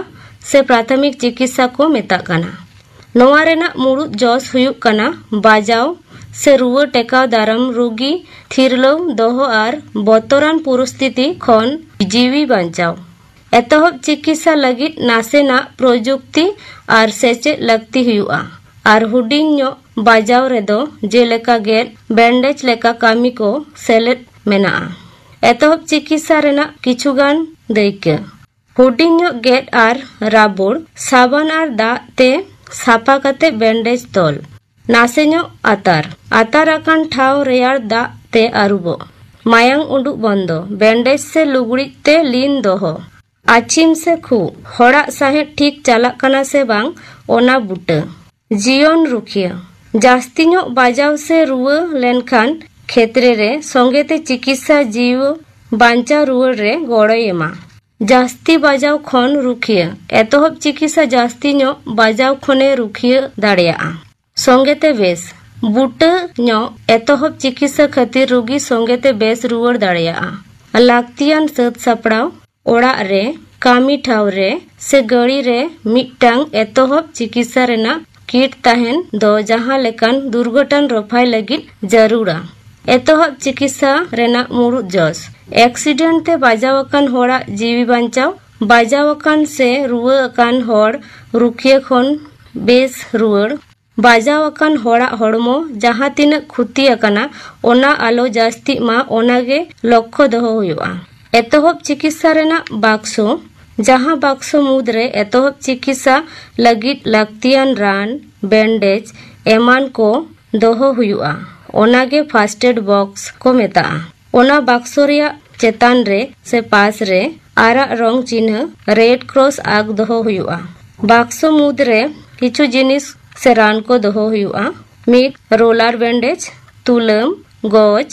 ᱥᱮ ᱯᱨᱟᱛᱷᱚᱢᱤᱠ ᱪᱤᱠᱤᱛᱥᱟ ᱠᱚ ᱢᱮᱛᱟᱜ ᱠᱟᱱᱟ᱾ ᱱᱚᱣᱟ ᱨᱮᱱᱟᱜ ᱢᱩᱲᱩᱫ ᱡᱚᱥ ᱦᱩᱭᱩᱜ ᱠᱟᱱᱟ ᱵᱟᱡᱟᱣ ᱥᱮ ᱨᱩᱣᱟᱹ ᱴᱮᱠᱟᱣ ᱫᱟᱨᱟᱢ, ᱨᱩᱜᱤ ᱛᱷᱤᱨᱞᱟᱹᱣ ᱫᱚᱦᱚ ᱟᱨ ᱵᱚᱛᱚᱨᱟᱱ ᱯᱚᱨᱤᱥᱛᱷᱤᱛᱤ ᱠᱷᱚᱱ ᱡᱤᱣᱤ ᱵᱟᱧᱪᱟᱣ᱾ ᱮᱛᱚᱦᱚᱵ ᱪᱤᱠᱤᱛᱥᱟ ᱞᱟᱹᱜᱤᱫ ᱱᱟᱥᱮᱱᱟᱜ ᱯᱨᱚᱡᱩᱠᱛᱤ ᱟᱨ ᱥᱮᱪᱮᱫ ᱞᱟᱹᱠᱛᱤ ᱦᱩᱭᱩᱜᱼᱟ, ᱟᱨ ᱦᱩᱰᱤᱧ ᱧᱚᱜ ᱵᱟᱡᱟᱣ ᱨᱮᱫᱚ ᱡᱮᱞᱮᱠᱟ ᱜᱮᱫ, ᱵᱮᱱᱰᱮᱡᱽ ᱞᱮᱠᱟ ᱠᱟᱹᱢᱤ ᱠᱚ ᱥᱮᱞᱮᱫ ᱢᱮᱱᱟᱜᱼᱟ᱾ ᱮᱛᱚᱦᱚᱵ ᱪᱤᱠᱤᱛᱥᱟ ᱨᱮᱱᱟᱜ ᱠᱤᱪᱷᱩᱜᱟᱱ ᱫᱟᱹᱭᱠᱟᱹ᱾ ᱦᱩᱰᱤᱧ ᱧᱚᱜ ᱜᱮᱫ ᱟᱨ ᱨᱟᱵᱚᱲ, ᱥᱟᱵᱟᱱ ᱟᱨ ᱫᱟᱜ ᱛᱮ ᱥᱟᱯᱷᱟ ᱠᱟᱛᱮ ᱵᱮᱱᱰᱮᱡᱽ ᱛᱚᱞ᱾ ᱱᱟᱥᱮ ᱧᱚᱜ ᱟᱛᱟᱨ, ᱟᱛᱟᱨ ᱟᱠᱟᱱ ᱴᱷᱟᱶ ᱨᱮᱭᱟᱲ ᱫᱟᱜ ᱛᱮ ᱟᱹᱨᱩᱵᱚᱜ᱾ ᱢᱟᱭᱟᱝ ᱩᱰᱩᱠ ᱵᱚᱱᱫᱚ, ᱵᱮᱱᱰᱮᱡᱽ ᱥᱮ ᱞᱩᱜᱽᱲᱤᱡ ᱛᱮ ᱞᱤᱱ ᱫᱚᱦᱚ᱾ ᱟᱹᱪᱷᱤᱢ ᱥᱮ ᱠᱷᱩᱜ, ᱦᱚᱲᱟᱜ ᱥᱟᱦᱮᱫ ᱴᱷᱤᱠ ᱪᱟᱞᱟᱜ ᱠᱟᱱᱟ ᱥᱮ ᱵᱟᱝ, ᱚᱱᱟ ᱵᱩᱴᱟᱹ᱾ ᱡᱤᱭᱚᱱ ᱨᱩᱠᱷᱤᱭᱟᱹ, ᱡᱟᱹᱥᱛᱤ ᱧᱚᱜ ᱵᱟᱡᱟᱣ ᱥᱮ ᱨᱩᱣᱟᱹ ᱞᱮᱱᱠᱷᱟᱱ ᱠᱷᱮᱛᱨᱮ ᱨᱮ ᱥᱚᱸᱜᱮᱛᱮ ᱪᱤᱠᱤᱛᱥᱟ ᱡᱤᱣᱤ ᱵᱟᱧᱪᱟᱣ ᱨᱩᱣᱟᱹᱲ ᱨᱮ ᱜᱚᱲᱚᱭ ᱮᱢᱟ᱾ ᱡᱟᱹᱥᱛᱤ ᱵᱟᱡᱟᱣ ᱠᱷᱚᱱ ᱨᱩᱠᱷᱤᱭᱟᱹ, ᱮᱛᱚᱦᱚᱵ ᱪᱤᱠᱤᱛᱥᱟ ᱡᱟᱹᱥᱛᱤ ᱧᱚᱜ ᱵᱟᱡᱟᱣ ᱠᱷᱚᱱᱮ ᱨᱩᱠᱷᱤᱭᱟᱹ ᱫᱟᱲᱮᱭᱟᱜᱼᱟ᱾ ᱥᱚᱸᱜᱮᱛᱮ ᱵᱮᱥ, ᱵᱩᱴᱟᱹ ᱧᱚᱜ ᱮᱛᱚᱦᱚᱵ ᱪᱤᱠᱤᱛᱥᱟ ᱠᱷᱟᱹᱛᱤᱨ ᱨᱩᱜᱤ ᱥᱚᱸᱜᱮᱛᱮ ᱵᱮᱥ ᱨᱩᱣᱟᱹᱲ ᱫᱟᱲᱮᱭᱟᱜᱼᱟ᱾ ᱞᱟᱹᱠᱛᱤᱭᱟᱱ ᱥᱟᱹᱛ ᱥᱟᱯᱲᱟᱣ: ᱚᱲᱟᱜ ᱨᱮ, ᱠᱟᱹᱢᱤ ᱴᱷᱟᱶ ᱨᱮ ᱥᱮ ᱜᱟᱹᱲᱤ ᱨᱮ ᱢᱤᱫᱴᱟᱝ ᱮᱛᱚᱦᱚᱵ ᱪᱤᱠᱤᱛᱥᱟ ᱨᱮᱱᱟᱜ ᱠᱤᱴ ᱛᱟᱦᱮᱱ ᱫᱚ ᱡᱟᱦᱟᱸ ᱞᱮᱠᱟᱱ ᱫᱩᱨᱜᱷᱚᱴᱚᱱ ᱨᱚᱯᱷᱟᱭ ᱞᱟᱹᱜᱤᱫ ᱡᱟᱹᱨᱩᱲᱟ᱾ ᱮᱛᱚᱦᱚᱵ ᱪᱤᱠᱤᱛᱥᱟ ᱨᱮᱱᱟᱜ ᱢᱩᱲᱩᱫ ᱡᱚᱥ: ᱮᱠᱥᱤᱰᱮᱱᱴ ᱛᱮ ᱵᱟᱡᱟᱣ ᱟᱠᱟᱱ ᱦᱚᱲᱟᱜ ᱡᱤᱣᱤ ᱵᱟᱧᱪᱟᱣ, ᱵᱟᱡᱟᱣ ᱟᱠᱟᱱ ᱥᱮ ᱨᱩᱣᱟᱹ ᱟᱠᱟᱱ ᱦᱚᱲ ᱨᱩᱠᱷᱤᱭᱟᱹ ᱠᱷᱚᱱ ᱵᱮᱥ ᱨᱩᱣᱟᱹᱲ, ᱵᱟᱡᱟᱣ ᱟᱠᱟᱱ ᱦᱚᱲᱟᱜ ᱦᱚᱲᱢᱚ ᱡᱟᱦᱟᱸ ᱛᱤᱱᱟᱹᱜ ᱠᱷᱩᱛᱤ ᱟᱠᱟᱱᱟ, ᱚᱱᱟ ᱟᱞᱚ ᱡᱟᱹᱥᱛᱤᱜ ᱢᱟ, ᱚᱱᱟ ᱜᱮ ᱞᱚᱠᱠᱷᱚ ᱫᱚᱦᱚ ᱦᱩᱭᱩᱜᱼᱟ᱾ ᱮᱛᱚᱦᱚᱵ ᱪᱤᱠᱤᱛᱥᱟ ᱨᱮᱱᱟᱜ ᱵᱟᱠᱥᱚ: ᱡᱟᱦᱟᱸ ᱵᱟᱠᱥᱚ ᱢᱩᱫᱽᱨᱮ ᱮᱛᱚᱦᱚᱵ ᱪᱤᱠᱤᱛᱥᱟ ᱞᱟᱹᱜᱤᱫ ᱞᱟᱹᱠᱛᱤᱭᱟᱱ ᱨᱟᱱ, ᱵᱮᱱᱰᱮᱡᱽ ᱮᱢᱟᱱ ᱠᱚ ᱫᱚᱦᱚ ᱦᱩᱭᱩᱜᱼᱟ, ᱚᱱᱟ ᱜᱮ ᱯᱷᱟᱨᱥᱴ ᱮᱰ ᱵᱚᱠᱥ ᱠᱚ ᱢᱮᱛᱟᱜᱼᱟ᱾ ᱚᱱᱟ ᱵᱟᱠᱥᱚ ᱨᱮᱭᱟᱜ ᱪᱮᱛᱟᱱ ᱨᱮ ᱥᱮ ᱯᱟᱥ ᱨᱮ ᱟᱨᱟᱜ ᱨᱚᱝ ᱪᱤᱱᱦᱟᱹ, ᱨᱮᱰ ᱠᱨᱚᱥ ᱟᱜ, ᱫᱚᱦᱚ ᱦᱩᱭᱩᱜᱼᱟ᱾ ᱵᱟᱠᱥᱚ ᱢᱩᱫᱽᱨᱮ ᱠᱤᱪᱷᱩ ᱡᱤᱱᱤᱥ ᱥᱮ ᱨᱟᱱ ᱠᱚ ᱫᱚᱦᱚ ᱦᱩᱭᱩᱜᱼᱟ: ᱢᱤᱫ, ᱨᱳᱞᱟᱨ ᱵᱮᱱᱰᱮᱡᱽ, ᱛᱩᱞᱟᱹᱢ, ᱜᱚᱡᱽ,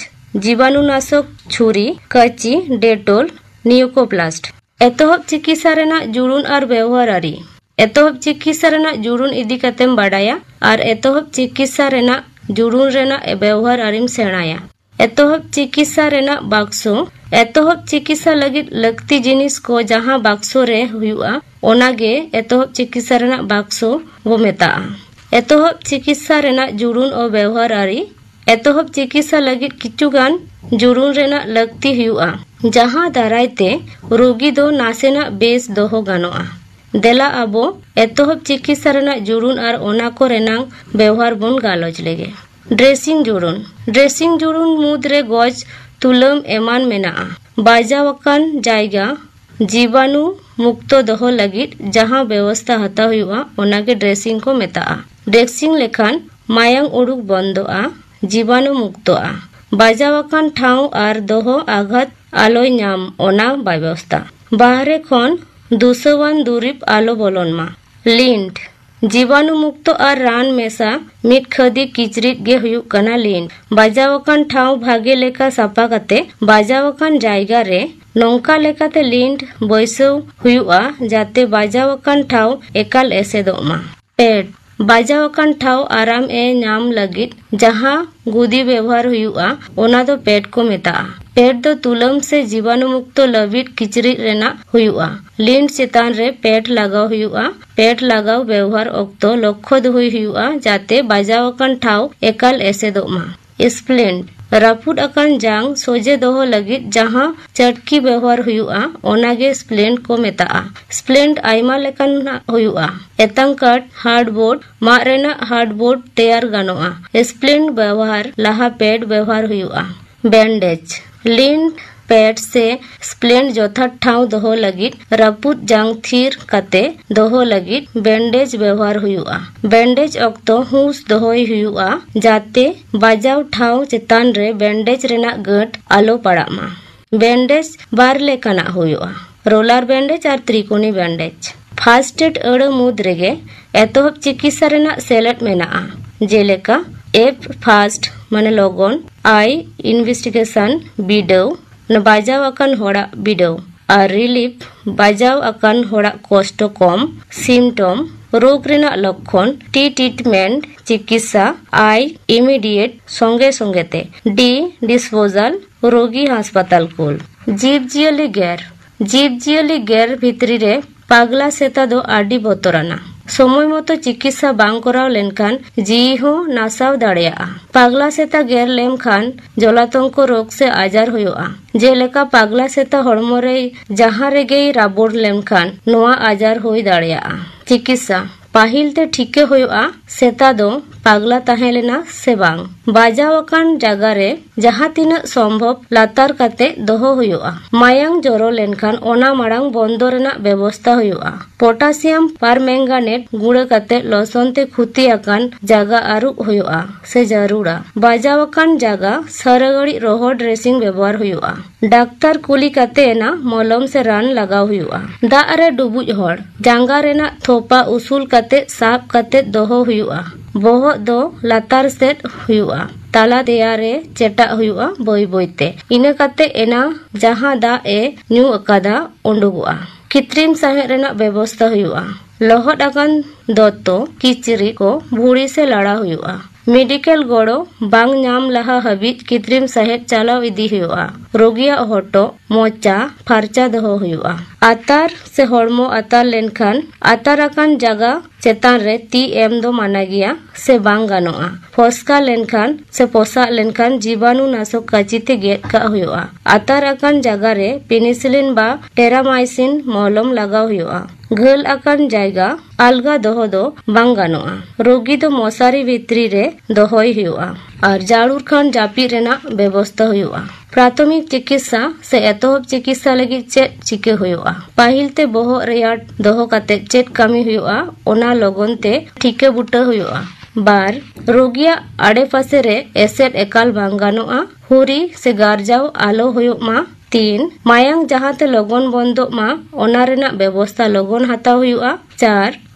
ᱡᱤᱵᱟᱱᱩᱱᱟᱥᱚᱠ ᱪᱷᱩᱨᱤ, ᱠᱟᱹᱪᱤ, ᱰᱮᱴᱚᱞ, ᱱᱤᱭᱳᱠᱳᱯᱞᱟᱥᱴ᱾ ᱮᱛᱚᱦᱚᱵ ᱪᱤᱠᱤᱛᱥᱟ ᱨᱮᱱᱟᱜ ᱡᱩᱲᱩᱱ ᱟᱨ ᱵᱮᱣᱦᱟᱨ ᱟᱹᱨᱤ᱾ ᱮᱛᱚᱦᱚᱵ ᱪᱤᱠᱤᱛᱥᱟ ᱨᱮᱱᱟᱜ ᱡᱩᱲᱩᱱ ᱤᱫᱤ ᱠᱟᱛᱮᱢ ᱵᱟᱰᱟᱭᱟ ᱟᱨ ᱮᱛᱚᱦᱚᱵ ᱪᱤᱠᱤᱛᱥᱟ ᱨᱮᱱᱟᱜ ᱡᱩᱲᱩᱱ ᱨᱮᱱᱟᱜ ᱵᱮᱣᱦᱟᱨ ᱟᱹᱨᱤᱢ ᱥᱮᱬᱟᱭᱟ᱾ ᱮᱛᱚᱦᱚᱵ ᱪᱤᱠᱤᱛᱥᱟ ᱨᱮᱱᱟᱜ ᱵᱟᱠᱥᱚ᱾ ᱮᱛᱚᱦᱚᱵ ᱪᱤᱠᱤᱛᱥᱟ ᱞᱟᱹᱜᱤᱫ ᱞᱟᱹᱠᱛᱤ ᱡᱤᱱᱤᱥ ᱠᱚ ᱡᱟᱦᱟᱸ ᱵᱟᱠᱥᱚ ᱨᱮ ᱦᱩᱭᱩᱜᱼᱟ, ᱚᱱᱟ ᱜᱮ ᱮᱛᱚᱦᱚᱵ ᱪᱤᱠᱤᱛᱥᱟ ᱨᱮᱱᱟᱜ ᱵᱟᱠᱥᱚ ᱵᱚ ᱢᱮᱛᱟᱜᱼᱟ᱾ ᱮᱛᱚᱦᱚᱵ ᱪᱤᱠᱤᱛᱥᱟ ᱨᱮᱱᱟᱜ ᱡᱩᱲᱩᱱ ᱚ ᱵᱮᱣᱦᱟᱨ ᱟᱹᱨᱤ᱾ ᱮᱛᱚᱦᱚᱵ ᱪᱤᱠᱤᱛᱥᱟ ᱞᱟᱹᱜᱤᱫ ᱠᱤᱪᱷᱩ ᱜᱟᱱ ᱡᱩᱲᱩᱱ ᱨᱮᱱᱟᱜ ᱞᱟᱹᱠᱛᱤ ᱦᱩᱭᱩᱜᱼᱟ, ᱡᱟᱦᱟᱸ ᱫᱟᱨᱟᱭ ᱛᱮ ᱨᱳᱜᱤ ᱫᱚ ᱱᱟᱥᱮᱱᱟᱜ ᱵᱮᱥ ᱫᱚᱦᱚ ᱜᱟᱱᱚᱜᱼᱟ᱾ ᱫᱮᱞᱟ ᱟᱵᱚ ᱮᱛᱚᱦᱚᱵ ᱪᱤᱠᱤᱛᱥᱟ ᱨᱮᱱᱟᱜ ᱡᱩᱲᱩᱱ ᱟᱨ ᱚᱱᱟ ᱠᱚ ᱨᱮᱱᱟᱝ ᱵᱮᱣᱦᱟᱨ ᱵᱚᱱ ᱜᱟᱞᱚᱪ ᱞᱮᱜᱮ᱾ ᱰᱨᱮᱥᱤᱝ ᱡᱩᱲᱩᱱ᱾ ᱰᱨᱮᱥᱤᱝ ᱡᱩᱲᱩᱱ ᱢᱩᱫᱽ ᱨᱮ ᱜᱚᱡᱽ, ᱛᱩᱞᱟᱹᱢ ᱮᱢᱟᱱ ᱢᱮᱱᱟᱜᱼᱟ᱾ ᱵᱟᱡᱟᱣ ᱟᱠᱟᱱ ᱡᱟᱭᱜᱟ ᱡᱤᱵᱟᱱᱩ ᱢᱩᱠᱛᱚ ᱫᱚᱦᱚ ᱞᱟᱹᱜᱤᱫ ᱡᱟᱦᱟᱸ ᱵᱮᱵᱚᱥᱛᱟ ᱦᱟᱛᱟᱣ ᱦᱩᱭᱩᱜᱼᱟ, ᱚᱱᱟ ᱜᱮ ᱰᱨᱮᱥᱤᱝ ᱠᱚ ᱢᱮᱛᱟᱜᱼᱟ᱾ ᱰᱨᱮᱥᱤᱝ ᱞᱮᱠᱷᱟᱱ ᱢᱟᱭᱟᱝ ᱩᱰᱩᱠ ᱵᱚᱱᱫᱚᱜᱼᱟ, ᱡᱤᱵᱟᱱᱩ ᱢᱩᱠᱛᱚᱜᱼᱟ᱾ ᱵᱟᱡᱟᱣ ᱟᱠᱟᱱ ᱴᱷᱟᱶ ᱟᱨ ᱫᱚᱦᱚ ᱟᱜᱷᱟᱛ ᱟᱞᱚᱭ ᱧᱟᱢ, ᱚᱱᱟ ᱵᱮᱵᱚᱥᱛᱟ᱾ ᱵᱟᱦᱨᱮ ᱠᱷᱚᱱ ᱫᱩᱥᱟᱹᱣᱟᱱ ᱫᱩᱨᱤᱵ ᱟᱞᱚ ᱵᱚᱞᱚᱱ ᱢᱟ᱾ ᱞᱤᱱᱴ᱾ ᱡᱤᱵᱟᱱᱩ ᱢᱩᱠᱛᱚ ᱟᱨ ᱨᱟᱱ ᱢᱮᱥᱟ ᱢᱤᱫ ᱠᱷᱟᱹᱫᱤ ᱠᱤᱪᱨᱤᱡ ᱜᱮ ᱦᱩᱭᱩᱜ ᱠᱟᱱᱟ ᱞᱤᱱᱴ᱾ ᱵᱟᱡᱟᱣ ᱟᱠᱟᱱ ᱴᱷᱟᱶ ᱵᱷᱟᱜᱮ ᱞᱮᱠᱟ ᱥᱟᱯᱷᱟ ᱠᱟᱛᱮ ᱵᱟᱡᱟᱣ ᱟᱠᱟᱱ ᱡᱟᱭᱜᱟ ᱨᱮ ᱱᱚᱝᱠᱟ ᱞᱮᱠᱟᱛᱮ ᱞᱤᱱᱴ ᱵᱟᱹᱭᱥᱟᱹᱣ ᱦᱩᱭᱩᱜᱼᱟ, ᱡᱟᱛᱮ ᱵᱟᱡᱟᱣ ᱟᱠᱟᱱ ᱴᱷᱟᱶ ᱮᱠᱟᱞ ᱮᱥᱮᱫᱚᱜ ᱢᱟ᱾ ᱯᱮᱰ᱾ ᱵᱟᱡᱟᱣ ᱟᱠᱟᱱ ᱴᱷᱟᱶ ᱟᱨᱟᱢ ᱮ ᱧᱟᱢ ᱞᱟᱹᱜᱤᱫ ᱡᱟᱦᱟᱸ ᱜᱩᱫᱤ ᱵᱮᱣᱦᱟᱨ ᱦᱩᱭᱩᱜᱼᱟ, ᱚᱱᱟ ᱫᱚ ᱯᱮᱰ ᱠᱚ ᱢᱮᱛᱟᱜᱼᱟ᱾ ᱯᱮᱰ ᱫᱚ ᱛᱩᱞᱟᱹᱢ ᱥᱮ ᱡᱤᱵᱟᱱᱩ ᱢᱩᱠᱛᱚ ᱞᱟᱹᱵᱤᱫ ᱠᱤᱪᱨᱤᱡ ᱨᱮᱱᱟᱜ ᱦᱩᱭᱩᱜᱼᱟ᱾ ᱞᱤᱱᱴ ᱪᱮᱛᱟᱱ ᱨᱮ ᱯᱮᱰ ᱞᱟᱜᱟᱣ ᱦᱩᱭᱩᱜᱼᱟ᱾ ᱯᱮᱰ ᱞᱟᱜᱟᱣ ᱵᱮᱣᱦᱟᱨ ᱚᱠᱛᱚ ᱞᱚᱠᱠᱷᱚ ᱫᱚᱦᱚᱭ ᱦᱩᱭᱩᱜᱼᱟ ᱡᱟᱛᱮ ᱵᱟᱡᱟᱣ ᱟᱠᱟᱱ ᱴᱷᱟᱶ ᱮᱠᱟᱞ ᱮᱥᱮᱫᱚᱜ ᱢᱟ᱾ ᱥᱯᱞᱤᱱᱴ, ᱨᱟᱹᱯᱩᱫ ᱟᱠᱟᱱ ᱡᱟᱝ ᱥᱚᱡᱷᱮ ᱫᱚᱦᱚ ᱞᱟᱹᱜᱤᱫ ᱡᱟᱦᱟᱸ ᱪᱟᱹᱴᱠᱤ ᱵᱮᱣᱦᱟᱨ ᱦᱩᱭᱩᱜᱼᱟ, ᱚᱱᱟ ᱜᱮ ᱥᱯᱞᱤᱱᱴ ᱠᱚ ᱢᱮᱛᱟᱜᱼᱟ᱾ ᱥᱯᱞᱤᱱᱴ ᱟᱭᱢᱟ ᱞᱮᱠᱟᱱᱟᱜ ᱦᱩᱭᱩᱜᱼᱟ᱾ ᱮᱛᱟᱝ ᱠᱟᱴ, ᱦᱟᱨᱰᱵᱳᱨᱰ, ᱢᱟᱫ ᱨᱮᱱᱟᱜ ᱦᱟᱨᱰᱵᱳᱨᱰ ᱛᱮᱭᱟᱨ ᱜᱟᱱᱚᱜᱼᱟ᱾ ᱥᱯᱞᱤᱱᱴ ᱵᱮᱣᱦᱟᱨ ᱞᱟᱦᱟ ᱯᱮᱰ ᱵᱮᱣᱦᱟᱨ ᱦᱩᱭᱩᱜᱼᱟ᱾ ᱵᱮᱱᱰᱮᱡᱽ, ᱞᱤᱱᱴ, ᱯᱮᱰ ᱥᱮ ᱥᱯᱞᱤᱱᱴ ᱡᱚᱛᱷᱟᱛ ᱴᱷᱟᱶ ᱫᱚᱦᱚ ᱞᱟᱹᱜᱤᱫ ᱨᱟᱹᱯᱩᱫ ᱡᱟᱝ ᱛᱷᱤᱨ ᱠᱟᱛᱮ ᱫᱚᱦᱚ ᱞᱟᱹᱜᱤᱫ ᱵᱮᱱᱰᱮᱡᱽ ᱵᱮᱣᱦᱟᱨ ᱦᱩᱭᱩᱜᱼᱟ᱾ ᱵᱮᱱᱰᱮᱡᱽ ᱚᱠᱛᱚ ᱦᱩᱸᱥ ᱫᱚᱦᱚᱭ ᱦᱩᱭᱩᱜᱼᱟ ᱡᱟᱛᱮ ᱵᱟᱡᱟᱣ ᱴᱷᱟᱶ ᱪᱮᱛᱟᱱ ᱨᱮ ᱵᱮᱱᱰᱮᱡᱽ ᱨᱮᱱᱟᱜ ᱜᱟᱹᱴ ᱟᱞᱚ ᱯᱟᱲᱟᱜ ᱢᱟ᱾ ᱵᱮᱱᱰᱮᱡᱽ ᱵᱟᱨ ᱞᱮᱠᱟᱱᱟᱜ ᱦᱩᱭᱩᱜᱼᱟ, ᱨᱳᱞᱟᱨ ᱵᱮᱱᱰᱮᱡᱽ ᱟᱨ ᱛᱨᱤᱠᱳᱱᱤ ᱵᱮᱱᱰᱮᱡᱽ᱾ ᱯᱷᱟᱨᱥᱴ ᱮᱰ ᱟᱹᱲᱟᱹ ᱢᱩᱫᱽ ᱨᱮᱜᱮ ᱮᱛᱚᱦᱚᱵ ᱪᱤᱠᱤᱛᱥᱟ ᱨᱮᱱᱟᱜ ᱥᱮᱞᱮᱫ ᱢᱮᱱᱟᱜᱼᱟ, ᱡᱮᱞᱮᱠᱟ ᱮᱯ ᱯᱷᱟᱥᱴ ᱢᱟᱱᱮ ᱞᱚᱜᱚᱱ, ᱟᱭ ᱤᱱᱵᱷᱮᱥᱴᱤᱜᱮᱥᱚᱱ ᱵᱤᱰᱟᱹᱣ, ᱵᱟᱡᱟᱣ ᱟᱠᱟᱱ ᱦᱚᱲᱟᱜ ᱵᱤᱰᱟᱹᱣ, ᱟᱨ ᱨᱤᱞᱤᱯ ᱵᱟᱡᱟᱣ ᱟᱠᱟᱱ ᱦᱚᱲᱟᱜ ᱠᱚᱥᱴᱚ ᱠᱚᱢ, ᱥᱤᱢᱴᱚᱢ, ᱨᱳᱜᱽ ᱨᱮᱱᱟᱜ ᱞᱚᱠᱠᱷᱚᱱ, ᱴᱤ ᱴᱤᱴᱢᱮᱱᱴ ᱪᱤᱠᱤᱛᱥᱟ, ᱟᱭ ᱤᱢᱤᱰᱤᱭᱮᱴ ᱥᱚᱸᱜᱮ ᱥᱚᱸᱜᱮ ᱛᱮ, ᱰᱤ ᱰᱤᱥᱯᱳᱡᱟᱞ ᱨᱳᱜᱤ ᱦᱟᱥᱯᱟᱛᱟᱞ ᱠᱩᱞ᱾ ᱡᱤᱵᱽ ᱡᱤᱭᱟᱹᱞᱤ ᱜᱮᱨ, ᱡᱤᱵᱽ ᱡᱤᱭᱟᱹᱞᱤ ᱜᱮᱨ ᱵᱷᱤᱛᱨᱤ ᱨᱮ ᱯᱟᱜᱽᱞᱟ ᱥᱮᱛᱟ ᱫᱚ ᱟᱹᱰᱤ ᱵᱚᱛᱚᱨᱟᱱᱟ᱾ ᱥᱚᱢᱚᱭ ᱢᱚᱛᱚ ᱪᱤᱠᱤᱛᱥᱟ ᱵᱟᱝ ᱠᱚᱨᱟᱣ ᱞᱮᱱᱠᱷᱟᱱ ᱡᱤᱣᱤ ᱦᱚᱸ ᱱᱟᱥᱟᱣ ᱫᱟᱲᱮᱭᱟᱜᱼᱟ᱾ ᱯᱟᱜᱽᱞᱟ ᱥᱮᱛᱟ ᱜᱮᱨ ᱞᱮᱱᱠᱷᱟᱱ ᱡᱚᱞᱟᱛᱚᱝᱠᱚ ᱨᱳᱜᱽ ᱥᱮ ᱟᱡᱟᱨ ᱦᱩᱭᱩᱜᱼᱟ᱾ ᱡᱮᱞᱮᱠᱟ ᱯᱟᱜᱽᱞᱟ ᱥᱮᱛᱟ ᱦᱚᱲᱢᱚ ᱨᱮ ᱡᱟᱦᱟᱸ ᱨᱮᱜᱮᱭ ᱨᱟᱵᱚᱲ ᱞᱮᱱᱠᱷᱟᱱ ᱱᱚᱣᱟ ᱟᱡᱟᱨ ᱦᱩᱭ ᱫᱟᱲᱮᱭᱟᱜᱼᱟ᱾ ᱪᱤᱠᱤᱛᱥᱟ, ᱯᱟᱹᱦᱤᱞ ᱛᱮ ᱴᱷᱤᱠᱟᱹ ᱦᱩᱭᱩᱜᱼᱟ ᱥᱮᱛᱟ ᱫᱚ ᱯᱟᱜᱽᱞᱟ ᱛᱟᱦᱮᱸ ᱞᱮᱱᱟ ᱥᱮ ᱵᱟᱝ᱾ ᱵᱟᱡᱟᱣ ᱟᱠᱟᱱ ᱡᱟᱭᱜᱟ ᱨᱮ ᱡᱟᱦᱟᱸ ᱛᱤᱱᱟᱹᱜ ᱥᱚᱢᱵᱷᱚᱵ ᱞᱟᱛᱟᱨ ᱠᱟᱛᱮ ᱫᱚᱦᱚ ᱦᱩᱭᱩᱜᱼᱟ᱾ ᱢᱟᱭᱟᱝ ᱡᱚᱨᱚ ᱞᱮᱱᱠᱷᱟᱱ ᱚᱱᱟ ᱢᱟᱲᱟᱝ ᱵᱚᱱᱫᱚ ᱨᱮᱱᱟᱜ ᱵᱮᱵᱚᱥᱛᱟ ᱦᱩᱭᱩᱜᱼᱟ᱾ ᱯᱚᱴᱟᱥᱤᱭᱟᱢ ᱯᱟᱨᱢᱮᱝᱜᱟᱱᱮᱴ ᱜᱩᱸᱲᱟᱹ ᱠᱟᱛᱮ ᱞᱚᱥᱚᱱ ᱛᱮ ᱠᱷᱩᱛᱤ ᱟᱠᱟᱱ ᱡᱟᱭᱜᱟ ᱟᱹᱨᱩᱵ ᱦᱩᱭᱩᱜᱼᱟ ᱥᱮ ᱡᱟᱹᱨᱩᱲᱟ᱾ ᱵᱟᱡᱟᱣ ᱟᱠᱟᱱ ᱡᱟᱭᱜᱟ ᱥᱟᱨᱟ ᱜᱷᱟᱹᱲᱤᱡ ᱨᱚᱦᱚᱲ ᱰᱨᱮᱥᱤᱝ ᱵᱮᱵᱚᱦᱟᱨ ᱦᱩᱭᱩᱜᱼᱟ᱾ ᱰᱟᱠᱛᱟᱨ ᱠᱩᱞᱤ ᱠᱟᱛᱮ ᱮᱱᱟ ᱢᱚᱞᱚᱢ ᱥᱮ ᱨᱟᱱ ᱞᱟᱜᱟᱣ ᱦᱩᱭᱩᱜᱼᱟ᱾ ᱫᱟᱜ ᱨᱮ ᱰᱩᱵᱩᱡ ᱦᱚᱲ ᱡᱟᱸᱜᱟ ᱨᱮᱱᱟᱜ ᱛᱷᱚᱯᱟ ᱩᱥᱩᱞ ᱠᱟᱛᱮ ᱥᱟᱵ ᱠᱟᱛᱮ ᱫᱚᱦᱚ ᱦᱩᱭᱩᱜᱼᱟ᱾ ᱵᱚᱦᱚᱜ ᱫᱚ ᱞᱟᱛᱟᱨ ᱥᱮᱫ ᱦᱩᱭᱩᱜᱼᱟ᱾ ᱛᱟᱞᱟ ᱫᱮᱭᱟ ᱨᱮ ᱪᱮᱴᱟᱜ ᱦᱩᱭᱩᱜᱼᱟ ᱵᱟᱹᱭ ᱵᱟᱹᱭ ᱛᱮ᱾ ᱤᱱᱟᱹ ᱠᱟᱛᱮ ᱮᱱᱟ ᱡᱟᱦᱟᱸ ᱫᱟᱜ ᱮ ᱧᱩ ᱟᱠᱟᱫᱟ ᱩᱰᱩᱠᱚᱜᱼᱟ᱾ ᱠᱤᱛᱨᱤᱢ ᱥᱟᱦᱮᱫ ᱨᱮᱱᱟᱜ ᱵᱮᱵᱚᱥᱛᱟ ᱦᱩᱭᱩᱜᱼᱟ᱾ ᱞᱚᱦᱚᱫ ᱟᱠᱟᱱ ᱫᱚᱛᱚ, ᱠᱤᱪᱨᱤᱡ ᱠᱚ ᱵᱷᱩᱲᱤ ᱥᱮ ᱞᱟᱲᱟ ᱦᱩᱭᱩᱜᱼᱟ᱾ ᱢᱮᱰᱤᱠᱮᱞ ᱜᱚᱲᱚ ᱵᱟᱝ ᱧᱟᱢ ᱞᱟᱦᱟ ᱦᱟᱹᱵᱤᱡ ᱠᱤᱛᱨᱤᱢ ᱥᱟᱦᱮᱫ ᱪᱟᱞᱟᱣ ᱤᱫᱤ ᱦᱩᱭᱩᱜᱼᱟ᱾ ᱨᱳᱜᱤᱭᱟᱜ ᱦᱚᱴᱚᱜ, ᱢᱚᱪᱟ ᱯᱷᱟᱨᱪᱟ ᱫᱚᱦᱚ ᱦᱩᱭᱩᱜᱼᱟ᱾ ᱟᱛᱟᱨ ᱥᱮ ᱦᱚᱲᱢᱚ ᱟᱛᱟᱨ ᱞᱮᱱᱠᱷᱟᱱ ᱟᱛᱟᱨ ᱟᱠᱟᱱ ᱡᱟᱜᱟ ᱪᱮᱛᱟᱱ ᱨᱮ ᱛᱤ ᱮᱢ ᱫᱚ ᱢᱟᱱᱟ ᱜᱮᱭᱟ ᱥᱮ ᱵᱟᱝ ᱜᱟᱱᱚᱜᱼᱟ᱾ ᱯᱷᱚᱥᱠᱟ ᱞᱮᱱᱠᱷᱟᱱ ᱥᱮ ᱯᱚᱥᱟᱜ ᱞᱮᱱᱠᱷᱟᱱ ᱡᱤᱵᱟᱱᱩ ᱱᱟᱥᱚᱠ ᱠᱟᱹᱪᱤ ᱛᱮ ᱜᱮᱫ ᱠᱟᱜ ᱦᱩᱭᱩᱜᱼᱟ᱾ ᱟᱛᱟᱨ ᱟᱠᱟᱱ ᱡᱟᱜᱟ ᱨᱮ ᱯᱮᱱᱤᱥᱤᱞᱤᱱ ᱵᱟ ᱴᱮᱨᱟᱢᱟᱭᱥᱤᱱ ᱢᱚᱞᱚᱢ ᱞᱟᱜᱟᱣ ᱦᱩᱭᱩᱜᱼᱟ᱾ ᱜᱷᱟᱹᱞ ᱟᱠᱟᱱ ᱡᱟᱭᱜᱟ ᱟᱞᱜᱟ ᱫᱚᱦᱚ ᱫᱚ ᱵᱟᱝ ᱜᱟᱱᱚᱜᱼᱟ᱾ ᱨᱳᱜᱤ ᱫᱚ ᱢᱚᱥᱟᱨᱤ ᱵᱷᱤᱛᱨᱤ ᱨᱮ ᱫᱚᱦᱚᱭ ᱦᱩᱭᱩᱜᱼᱟ ᱟᱨ ᱡᱟᱹᱨᱩᱲ ᱠᱷᱟᱱ ᱡᱟᱹᱯᱤᱫ ᱨᱮᱱᱟᱜ ᱵᱮᱵᱚᱥᱛᱟ ᱦᱩᱭᱩᱜᱼᱟ᱾ ᱯᱨᱟᱛᱷᱚᱢᱤᱠ ᱪᱤᱠᱤᱛᱥᱟ ᱥᱮ ᱮᱛᱚᱦᱚᱵ ᱪᱤᱠᱤᱛᱥᱟ ᱞᱟᱹᱜᱤᱫ ᱪᱮᱫ ᱪᱤᱠᱟᱹ ᱦᱩᱭᱩᱜᱼᱟ? ᱯᱟᱹᱦᱤᱞ ᱛᱮ ᱵᱚᱦᱚᱜ ᱨᱮᱭᱟᱲ ᱫᱚᱦᱚ ᱠᱟᱛᱮ ᱪᱮᱫ ᱠᱟᱹᱢᱤ ᱦᱩᱭᱩᱜᱼᱟ, ᱚᱱᱟ ᱞᱚᱜᱚᱱ ᱛᱮ ᱴᱷᱤᱠᱟᱹ ᱵᱩᱴᱟᱹ ᱦᱩᱭᱩᱜᱼᱟ᱾ ᱵᱟᱨ, ᱨᱳᱜᱤᱭᱟᱜ ᱟᱰᱮᱯᱟᱥᱮ ᱨᱮ ᱮᱥᱮᱫ ᱮᱠᱟᱞ ᱵᱟᱝ ᱜᱟᱱᱚᱜᱼᱟ᱾ ᱦᱩᱨᱤ ᱥᱮ ᱜᱟᱨᱡᱟᱣ ᱟᱞᱚ ᱦᱩᱭᱩᱜ ᱢᱟ᱾ ᱛᱤᱱ, ᱢᱟᱭᱟᱝ ᱡᱟᱦᱟᱸ ᱛᱮ ᱞᱚᱜᱚᱱ ᱵᱚᱱᱫᱚᱜ ᱢᱟ, ᱚᱱᱟ ᱨᱮᱱᱟᱜ ᱵᱮᱵᱚᱥᱛᱟ ᱞᱚᱜᱚᱱ ᱦᱟᱛᱟᱣ ᱦᱩᱭᱩᱜᱼᱟ᱾ ᱪᱟᱨ,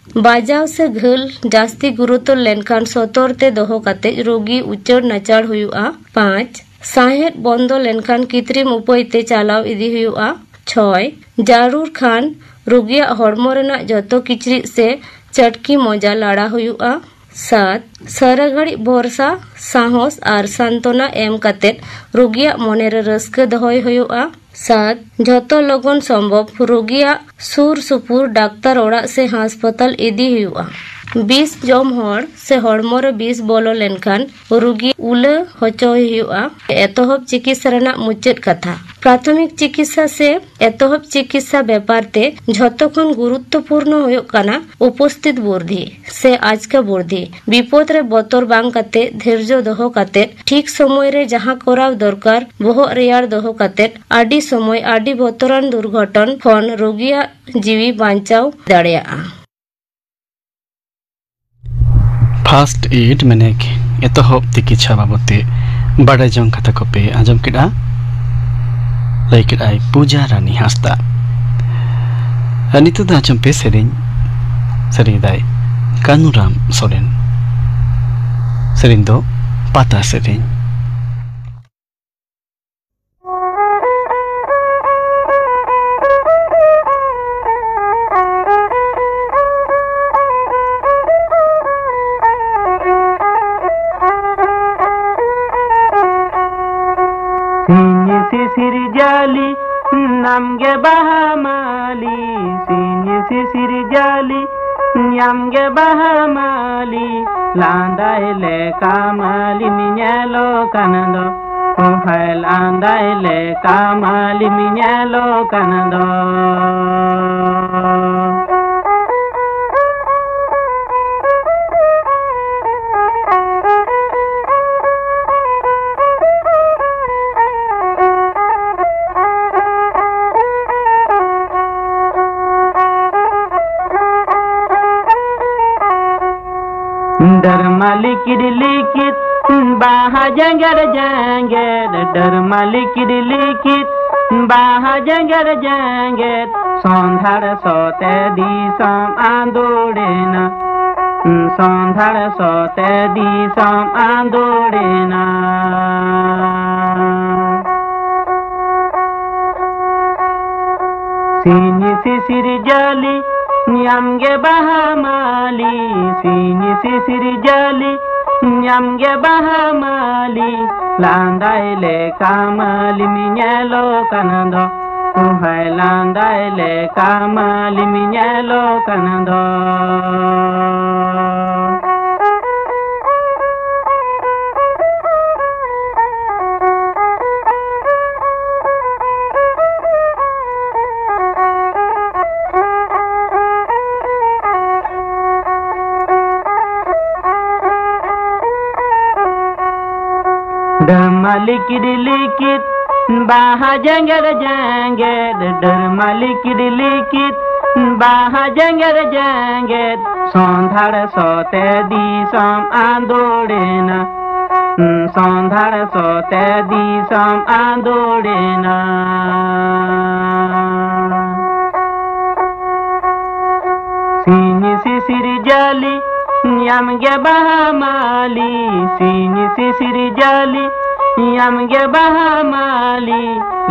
ᱵᱟᱡᱟᱣ ᱥᱮ ᱜᱷᱟᱹᱞ ᱡᱟᱹᱥᱛᱤ ᱜᱩᱨᱩᱛᱚᱨ ᱞᱮᱱᱠᱷᱟᱱ ᱥᱚᱛᱚᱨ ᱛᱮ ᱫᱚᱦᱚ ᱠᱟᱛᱮ ᱨᱳᱜᱤ ᱩᱪᱟᱹᱲ ᱱᱟᱪᱟᱲ ᱦᱩᱭᱩᱜᱼᱟ᱾ ᱯᱟᱸᱪ, ᱥᱟᱦᱮᱫ ᱵᱚᱱᱫᱚ ᱞᱮᱱᱠᱷᱟᱱ ᱠᱤᱛᱨᱤᱢ ᱩᱯᱟᱹᱭ ᱛᱮ ᱪᱟᱞᱟᱣ ᱤᱫᱤ ᱦᱩᱭᱩᱜᱼᱟ᱾ ᱪᱷᱚᱭ, ᱡᱟᱹᱨᱩᱲ ᱠᱷᱟᱱ ᱨᱳᱜᱤᱭᱟᱜ ᱦᱚᱲᱢᱚ ᱨᱮᱱᱟᱜ ᱡᱚᱛᱚ ᱠᱤᱪᱨᱤᱡ ᱥᱮ ᱪᱟᱹᱴᱠᱤ ᱢᱚᱡᱟ ᱞᱟᱲᱟ ᱦᱩᱭᱩᱜᱼᱟ᱾ ᱥᱟᱛ, ᱥᱟᱨᱟ ᱜᱷᱟᱹᱲᱤᱡ ᱵᱷᱚᱨᱥᱟ, ᱥᱟᱦᱚᱥ ᱟᱨ ᱥᱟᱱᱛᱚᱱᱟ ᱮᱢ ᱠᱟᱛᱮ ᱨᱳᱜᱤᱭᱟᱜ ᱢᱚᱱᱮ ᱨᱮ ᱨᱟᱹᱥᱠᱟᱹ ᱫᱚᱦᱚᱭ ᱦᱩᱭᱩᱜᱼᱟ᱾ ᱥᱟᱛ, ᱡᱷᱚᱛᱚ ᱞᱚᱜᱚᱱ ᱥᱚᱢᱵᱷᱚᱵ ᱨᱳᱜᱤᱭᱟᱜ ᱥᱩᱨ ᱥᱩᱯᱩᱨ ᱰᱟᱠᱛᱟᱨ ᱚᱲᱟᱜ ᱥᱮ ᱦᱟᱥᱯᱟᱛᱟᱞ ᱤᱫᱤ ᱦᱩᱭᱩᱜᱼᱟ᱾ ᱵᱤᱥ ᱡᱚᱢ ᱦᱚᱲ ᱥᱮ ᱦᱚᱲᱢᱚ ᱨᱮ ᱵᱤᱥ ᱵᱚᱞᱚ ᱞᱮᱱᱠᱷᱟᱱ ᱨᱩᱜᱤ ᱩᱞᱟᱹ ᱦᱚᱪᱚᱭ ᱦᱩᱭᱩᱜᱼᱟ᱾ ᱮᱛᱚᱦᱚᱵ ᱪᱤᱠᱤᱛᱥᱟ ᱨᱮᱱᱟᱜ ᱢᱩᱪᱟᱹᱫ ᱠᱟᱛᱷᱟ᱾ ᱯᱨᱟᱛᱷᱚᱢᱤᱠ ᱪᱤᱠᱤᱛᱥᱟ ᱥᱮ ᱮᱛᱚᱦᱚᱵ ᱪᱤᱠᱤᱛᱥᱟ ᱵᱮᱯᱟᱨ ᱛᱮ ᱡᱷᱚᱛᱚ ᱠᱷᱚᱱ ᱜᱩᱨᱩᱛᱛᱚᱯᱩᱨᱱᱚ ᱦᱩᱭᱩᱜ ᱠᱟᱱᱟ ᱩᱯᱚᱥᱛᱷᱤᱛ ᱵᱩᱨᱫᱷᱤ ᱥᱮ ᱟᱪᱠᱟ ᱵᱩᱨᱫᱷᱤ᱾ ᱵᱤᱯᱚᱫ ᱨᱮ ᱵᱚᱛᱚᱨ ᱵᱟᱝ ᱠᱟᱛᱮ, ᱫᱷᱮᱨᱡᱚ ᱫᱚᱦᱚ ᱠᱟᱛᱮ, ᱴᱷᱤᱠ ᱥᱚᱢᱚᱭ ᱨᱮ ᱡᱟᱦᱟᱸ ᱠᱚᱨᱟᱣ ᱫᱚᱨᱠᱟᱨ, ᱵᱚᱦᱚᱜ ᱨᱮᱭᱟᱲ ᱫᱚᱦᱚ ᱠᱟᱛᱮ, ᱟᱹᱰᱤ ᱥᱚᱢᱚᱭ ᱟᱹᱰᱤ ᱵᱚᱛᱚᱨᱟᱱ ᱫᱩᱨᱜᱷᱚᱴᱚᱱ ᱠᱷᱚᱱ ᱨᱩᱜᱤᱭᱟᱜ ᱡᱤᱣᱤ ᱵᱟᱧᱪᱟᱣ ᱫᱟᱲᱮᱭᱟᱜᱼᱟ᱾ ᱯᱷᱟᱥᱴ ᱮᱰ ᱢᱮᱱᱮᱠ ᱮᱛᱚᱦᱚᱵ ᱛᱤᱠᱤᱪᱷᱟ ᱵᱟᱵᱚᱛ ᱛᱮ ᱵᱟᱰᱟᱭ ᱡᱚᱝ ᱠᱟᱛᱷᱟ ᱠᱚᱯᱮ ᱟᱸᱡᱚᱢ ᱠᱮᱫᱼᱟ᱾ ᱞᱟᱹᱭ ᱠᱮᱫᱼᱟᱭ ᱯᱩᱡᱟ ᱨᱟᱱᱤ ᱦᱟᱸᱥᱫᱟ᱾ ᱟᱨ ᱱᱤᱛᱚᱜ ᱫᱚ ᱟᱸᱡᱚᱢ ᱯᱮ ᱥᱮᱨᱮᱧ᱾ ᱥᱮᱨᱮᱧ ᱫᱟᱭ ᱠᱟᱹᱱᱩᱨᱟᱢ ᱥᱚᱨᱮᱱ᱾ ᱥᱮᱨᱮᱧ ᱫᱚ ᱯᱟᱛᱟ ᱥᱮᱨᱮᱧ᱾ ᱟᱢᱜᱮ ᱵᱟᱦᱟ ᱢᱟᱹᱞᱤ, ᱥᱤᱧ ᱥᱤᱥᱤᱨ ᱡᱟᱹᱞᱤ, ᱧᱟᱢᱜᱮ ᱵᱟᱦᱟ ᱢᱟᱹᱞᱤ, ᱞᱟᱸᱫᱟᱭ ᱞᱮᱠᱟ ᱢᱟᱹᱞᱤᱢ ᱧᱮᱞᱚᱜ ᱠᱟᱱ ᱫᱚ, ᱚ ᱦᱟᱭ ᱞᱟᱸᱫᱟᱭ ᱞᱮᱠᱟ ᱢᱟᱹᱞᱤᱢ ᱧᱮᱞᱚᱜ ᱠᱟᱱ ᱫᱚ᱾ ᱰᱟᱹᱨᱢᱟ ᱞᱤᱠᱤᱰ ᱞᱤᱠᱤᱰ, ᱵᱟᱦᱟ ᱡᱮᱸᱜᱮᱫ ᱡᱮᱸᱜᱮᱫ, ᱰᱟᱹᱨᱢᱟ ᱞᱤᱠᱤᱰ ᱞᱤᱠᱤᱰ, ᱵᱟᱦᱟ ᱡᱮᱸᱜᱮᱫ ᱡᱮᱸᱜᱮᱫ, ᱥᱚᱸᱫᱷᱟᱲ ᱥᱚᱛᱮ ᱫᱤᱥᱚᱢ ᱟᱸᱫᱳᱲᱮᱱᱟ, ᱥᱚᱸᱫᱷᱟᱲ ᱥᱚᱛᱮ ᱫᱤᱥᱚᱢ ᱟᱸᱫᱳᱲᱮᱱᱟ᱾ ᱥᱤᱧ ᱥᱤᱥᱤᱨ ᱡᱟᱹᱞᱤ, ᱧᱟᱢ ᱜᱮ ᱵᱟᱦᱟ ᱢᱟᱹᱞᱤ, ᱥᱤᱧ ᱥᱤᱥᱤᱨ ᱡᱟᱹᱞᱤ, ᱧᱟᱢ ᱜᱮ ᱵᱟᱦᱟ ᱢᱟᱹᱞᱤ, ᱞᱟᱸᱫᱟᱭ ᱞᱮᱠᱟ ᱢᱟᱹᱞᱤᱢ ᱧᱮᱞᱚᱜ ᱠᱟᱱ ᱫᱚ, ᱩᱦᱟᱭ ᱞᱟᱸᱫᱟᱭ ᱞᱮᱠᱟ ᱢᱟᱹᱞᱤᱢ ᱧᱮᱞᱚᱜ ᱠᱟᱱ ᱫᱚ᱾ ᱰᱟᱹᱨᱢᱟ ᱞᱤᱠᱤᱰ ᱞᱤᱠᱤᱰ, ᱵᱟᱦᱟ ᱡᱮᱸᱜᱮᱫ ᱡᱮᱸᱜᱮᱫ, ᱰᱟᱹᱨᱢᱟ ᱞᱤᱠᱤᱰ ᱞᱤᱠᱤᱰ, ᱵᱟᱦᱟ ᱡᱮᱸᱜᱮᱫ ᱡᱮᱸᱜᱮᱫ, ᱥᱚᱸᱫᱷᱟᱲ ᱥᱚᱛᱮ ᱫᱤᱥᱚᱢ ᱟᱸᱫᱳᱲᱮᱱᱟ, ᱥᱚᱸᱫᱷᱟᱲ ᱥᱚᱛᱮ ᱫᱤᱥᱚᱢ ᱟᱸᱫᱳᱲᱮᱱᱟ᱾ ᱥᱤᱧ ᱥᱤᱥᱤᱨ ᱡᱟᱹᱞᱤ, ᱧᱟᱢ ᱜᱮ ᱵᱟᱦᱟ ᱢᱟᱹᱞᱤ, ᱥᱤᱧ ᱥᱤᱥᱤᱨ ᱡᱟᱹᱞᱤ, ᱧᱟᱢ ᱜᱮ ᱵᱟᱦᱟ ᱢᱟᱹᱞᱤ,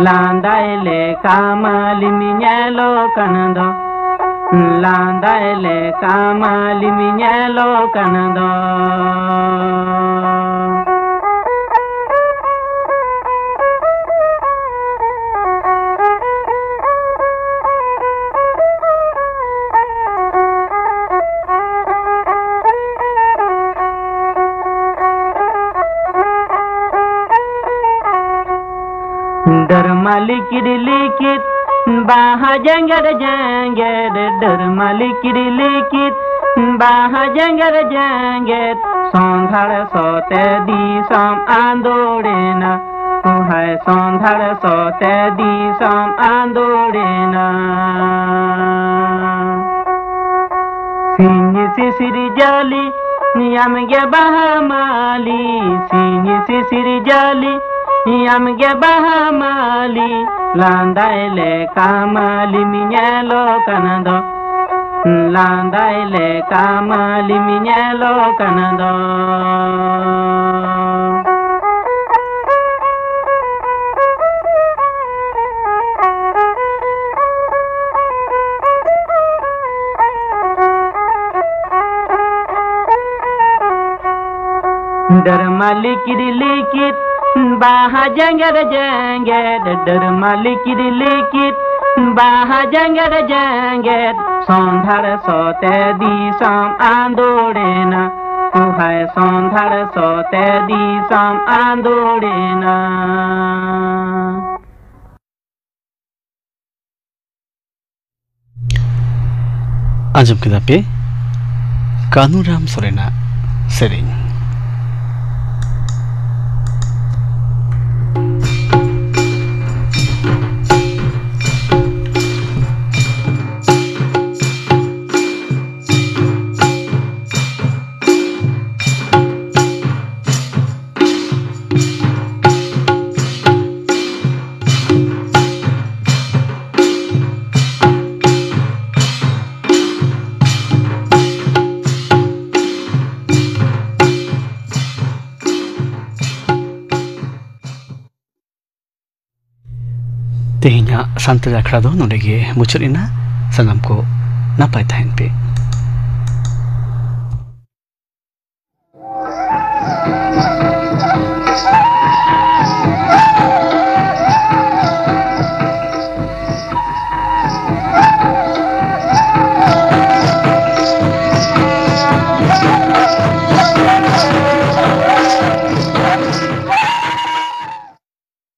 ᱞᱟᱸᱫᱟᱭ ᱞᱮᱠᱟ ᱢᱟᱹᱞᱤᱢ ᱧᱮᱞᱚᱜ ᱠᱟᱱ ᱫᱚ, ᱞᱟᱸᱫᱟᱭ ᱞᱮᱠᱟ ᱢᱟᱹᱞᱤᱢ ᱧᱮᱞᱚᱜ ᱠᱟᱱ ᱫᱚ᱾ ᱞᱤᱠᱤᱫ ᱞᱤᱠᱤᱫ ᱵᱟᱦᱟ ᱡᱮᱸᱜᱮᱫ ᱡᱮᱸᱜᱮᱫ, ᱰᱟᱹᱨᱢᱟ ᱞᱤᱠᱤᱫ ᱞᱤᱠᱤᱫ ᱵᱟᱦᱟ ᱡᱮᱸᱜᱮᱫ ᱡᱮᱸᱜᱮᱫ, ᱥᱚᱸᱫᱷᱟᱲ ᱥᱚᱛᱮ ᱫᱤᱥᱚᱢ ᱟᱸᱫᱳᱲᱮᱱᱟ᱾ ᱠᱩᱦᱟᱭ ᱥᱚᱸᱫᱷᱟᱲ ᱥᱚᱛᱮ ᱫᱤᱥᱚᱢ ᱟᱸᱫᱳᱲᱮᱱᱟ᱾ ᱥᱤᱧ ᱥᱤᱥᱤᱨ ᱡᱟᱹᱞᱤ ᱟᱢ ᱜᱮ ᱵᱟᱦᱟ ᱢᱟᱹᱞᱤ, ᱥᱤᱧ ᱥᱤᱥᱤᱨ ᱡᱟᱹᱞᱤ ᱟᱢ ᱜᱮ ᱵᱟᱦᱟ ᱢᱟᱹᱞᱤ, ᱞᱟᱸᱫᱟᱭ ᱞᱮᱠᱟ ᱢᱟᱹᱞᱤᱢ ᱧᱮᱞᱚᱜ ᱠᱟᱱ ᱫᱚ, ᱞᱟᱸᱫᱟᱭ ᱞᱮᱠᱟ ᱢᱟᱹᱞᱤᱢ ᱧᱮᱞᱚᱜ ᱠᱟᱱ ᱫᱚ᱾ ᱰᱟᱹᱨᱢᱟ ᱞᱤᱠᱤᱫ ᱞᱤᱠᱤᱫ ᱵᱟᱦᱟ ᱡᱮᱸᱜᱮᱫ ᱡᱮᱸᱜᱮᱫ, ᱰᱟᱹᱨᱢᱟ ᱞᱤᱠᱤᱫ ᱞᱤᱠᱤᱫ ᱵᱟᱦᱟ ᱡᱮᱸᱜᱮᱫ ᱡᱮᱸᱜᱮᱫ, ᱥᱚᱸᱫᱷᱟᱲ ᱥᱚᱛᱮ ᱫᱤᱥᱚᱢ ᱟᱸᱫᱳᱲᱮᱱᱟ᱾ ᱠᱩᱦᱟᱭ ᱥᱚᱸᱫᱷᱟᱲ ᱥᱚᱛᱮ ᱫᱤᱥᱚᱢ ᱟᱸᱫᱳᱲᱮᱱᱟ᱾ ᱟᱸᱡᱚᱢ ᱠᱮᱫᱟ ᱯᱮ ᱠᱟᱹᱱᱩᱨᱟᱢ ᱥᱚᱨᱮᱱᱟᱜ ᱥᱮᱨᱮᱧ᱾ ᱛᱮᱦᱮᱧᱟᱜ ᱥᱟᱱᱛᱟᱲᱤ ᱟᱠᱷᱲᱟ ᱫᱚ ᱱᱚᱰᱮ ᱜᱮ ᱢᱩᱪᱟᱹᱫ ᱮᱱᱟ᱾ ᱥᱟᱱᱟᱢ ᱠᱚ ᱱᱟᱯᱟᱭ ᱛᱟᱦᱮᱱ ᱯᱮ᱾